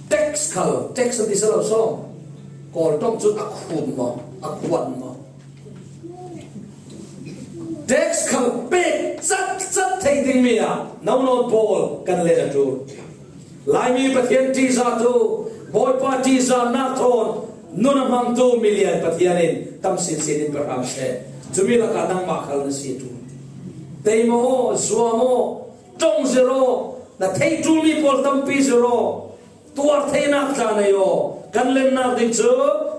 Tax khal, tax an ti si lo saw. Kawl ṭawng cun a khun maw, a khuan maw? Tax khal pek cat cat thei dingmi ah no no pawl kan len a ṭul. Laimi Pathian ṭihzah tu, Bawipa ṭihzahnak thawn nun a hmangtu milian Pathian in tam sinsin in pe hram seh. Cumi lakah nangmah khal na si a ṭul. Tei maw, zuam maw, ṭong zero, na thei ṭulmi pawl tampi zero, tuar theinak tla nei aw. Kan lennak ding cu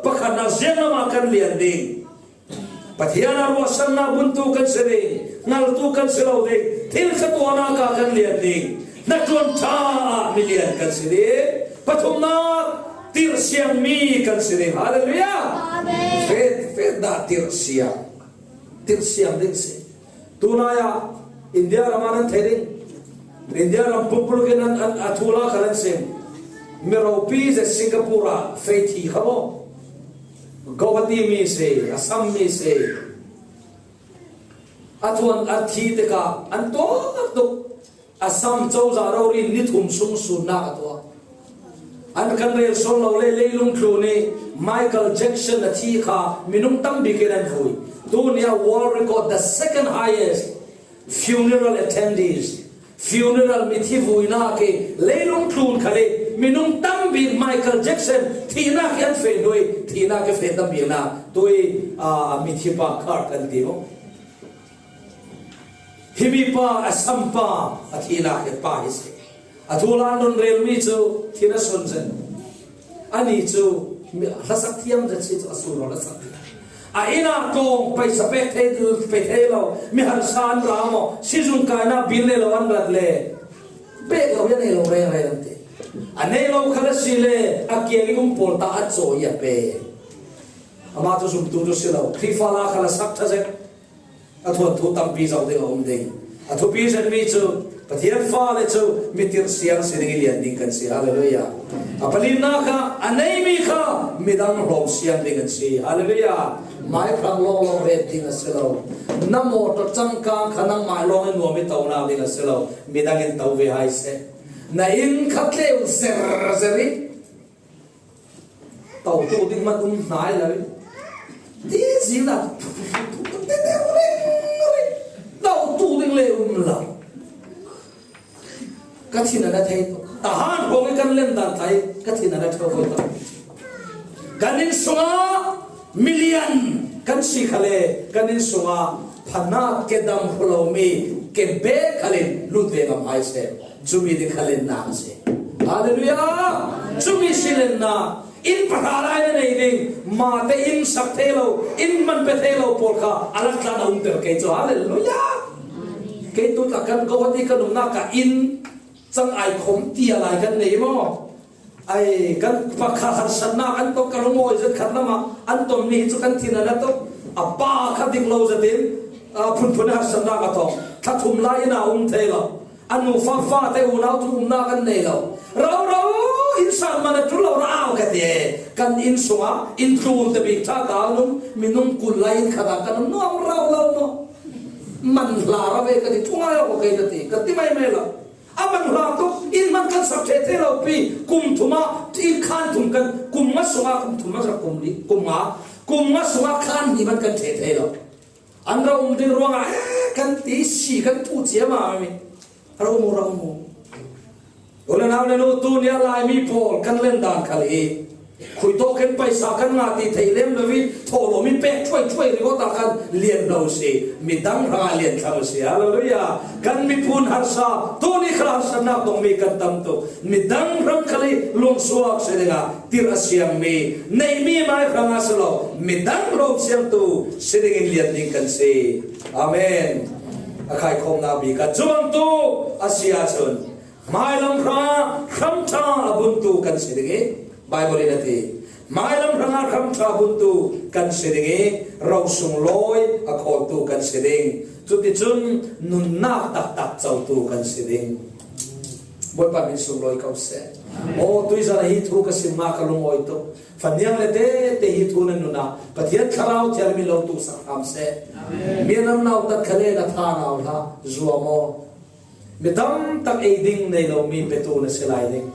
pakhatnak zianglam ah kan lian ding. Pathian a ruahsannak buntu kan si ding, hngaltu kan si lo ding, thil ṭha tuahnak ah kan lian ding. Hnaṭuan ṭha ah milian kan si ding. Pathumnak, tirhsiangmi kan si ding. Hallelujah! Amen. Faith, faith dah tirhsiang. Tirhsiang ding si. Tunai ah India ram ah nan thei ding. India ram pumpuluk in an, an, a thu la kha nan sim. Mi ropi zet Singapore ah fei thi kha maw? Guwahati mi si, Assam mi si. A thuan a thi tikah an tuar tuk. Assam cozah rori ni thum sung sunnak a tuah. An kan rel sawn lo le, leilung tlun i Michael Jackson a thi kha minung tam bik in an vui. Tuni a world record, the second highest funeral attendees, funeral mithi vuinak i leilung tlun khal i minung tam bik Michael Jackson thihnak i an feh hnu i thihnak i feh tam biknak tu i, ah, mithi pa khar kan ti maw? Himi pa, Assam pa, a thihnak hi pa hi si. A thu la an run relmi cu thin a sun zen. Ani cu mi hlasak thiam zet si cu a sun rawl a sak. A inn ah tlawng paisa pek thei, pe thei lo, mi harsa an ra maw, sizung kainak bil nei lo an rat le pek lo hi a nei lo rengreng an ti. A nei lo khal a si le a kiang i um pawl ta a caw i a pe. Amah cu zumtu cu si lo, Khrihfa la khal a sak ṭha zet. A thuanthu tampi zoh ding a um ding. A thupi zetmi cu Pathian fale cu mi tirhsiang si ding i lian ding kan si. Hallelujah. A palinak kha a neimi kha midang hlawm siang ding an si. Hallelujah. Mai hrang lawnglawng ret ding a si lo. Na mawṭaw cangkang kha nangmah lawng in nuam i tonak ding a si lo. Midang in to ve hai seh. Na inn kha tleu zerzer i to tu ding hmanh um hna i lo. Ti zing ah to tu ding le um lo. Ka thin a na thei tu. Tahan hrawng i kan len dan tlai ka thin a na thei ko ta. Kan inn sungah milian kan si khale kan inn sungah phannak kedam hrawh lomi kebek khalin lut ve ngam hai seh. Cumi ding khalin nak a si. Hallelujah! Cumi silennak in pahra lai na nei ding, mate in sak thei lo, in man pe thei lo pawl kha a laktlan a umter kei cu. Hallelujah! Kei tu tlak kan Guwahati kan umnak ah inn cang ai khawm ti a lai kan nei maw? Ai, kan pakhat harsatnak an tuk, ka lungawizat khat lamah an tonmi hi cu kan thin a na tuk. A pa kha dik lo zatin, a, phunphun harsatnak a tong. Thla thum lai inn ah um thei lo. A nufa fate unau cu umnak an nei lo. Rau rau, inn san man a ṭul lo, ra au ka ti. Kan inn sungah inn tlun te bik ṭha ta an um, minung kul lai inn khat ah kan um nuam rau lo maw? Man hla ra ve ka ti, thungai aw ka kei ka ti, ka ti mai mai lo. A man hla tuk, inn man kan sak ṭheh thei lo pi, kum thum ah, inn khan thum kan, kum nga sungah kum thum ah sak kum li, kum nga, kum nga sungah khan hnih man kan ṭheh thei lo. An ra um ding ruangah, "Eh," kan ti, si kan phu ciam a mi. Ra um uh, ra um uh. U le nau le nu, tuni a Laimi pawl kan len dan khal hi. Khui tawk in paisa kan ngah ti thei lem lo hi, thawhlawm i pek thuai thuai ringawt a kan lian lo si. Midang hrangah lian thlang uh si. Halleluiah. Kan miphun harsa, tuni khal harsatnak tongmi kan tam tuk. Midang hrang khal i luangsuak si dingah tirh a siam mi, nei mi mai hrangah si lo, midang hrawm siangtu si dingin lian ding kan si. Amen. A khaikhawmna bik ah, cubangtu a si ahcun, mailam hrangah hramṭha a buntu kan si ding i, Baibal in a ti. Mailam hrangah hramṭha buntu kan si ding i, ro sunglawi a khawltu kan si ding. Cuticun nunnak taktak cotu kan si ding. Bawipa min sunglawi ko seh. Aw, tuizan ah hi thu ka sim ah ka lungawi tuk. Faniang le tete hi thu nan nun ah Pathian Thlarau thiang min lo tu sak hram seh. Amen. Mi nam nau tat kha le na tha nau hlah, zuam aw. Mi tam tak ei ding nei lo mi petu na si lai ding.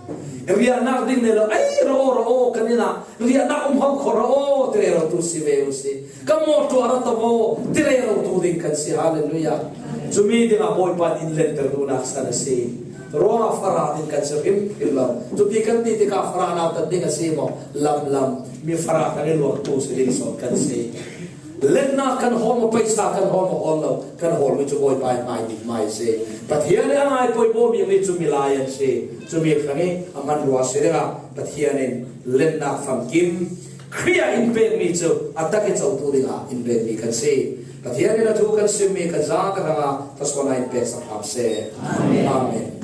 Riahnak ding nei lo, ei, ra aw, ra aw, kan inn ah riahnak um ho kho, ra aw, ti rero tu si ve u si. Kan mawṭaw a ra to aw, ti rero tu ding kan si. Halleluiah. Cumi dingah Bawipa in lentertu nak san a si. Ruangah farah ding kan si hrimhrim lo. Cuti kan ti tikah farah nautat ding a si maw? Lamlam. Mi farah kan i luaktu si ding sawn kan si. Lennak kan hawl maw, paisa kan hawl maw, hawl lo, kan hawl mi cu Bawipa i hmai ding hmai si. Pathian i a ngai poimaw mi, mi cu milai an si. Cumi hrang i a hmanrua si dingah Pathian in lennak famkim Khrih ah in pekmi cu a tak i cotu dingah in pekmi kan si. Pathian in a thu kan simmi kan zaangte hrangah thluasuahnak in pek sak hram seh. Amen. Amen.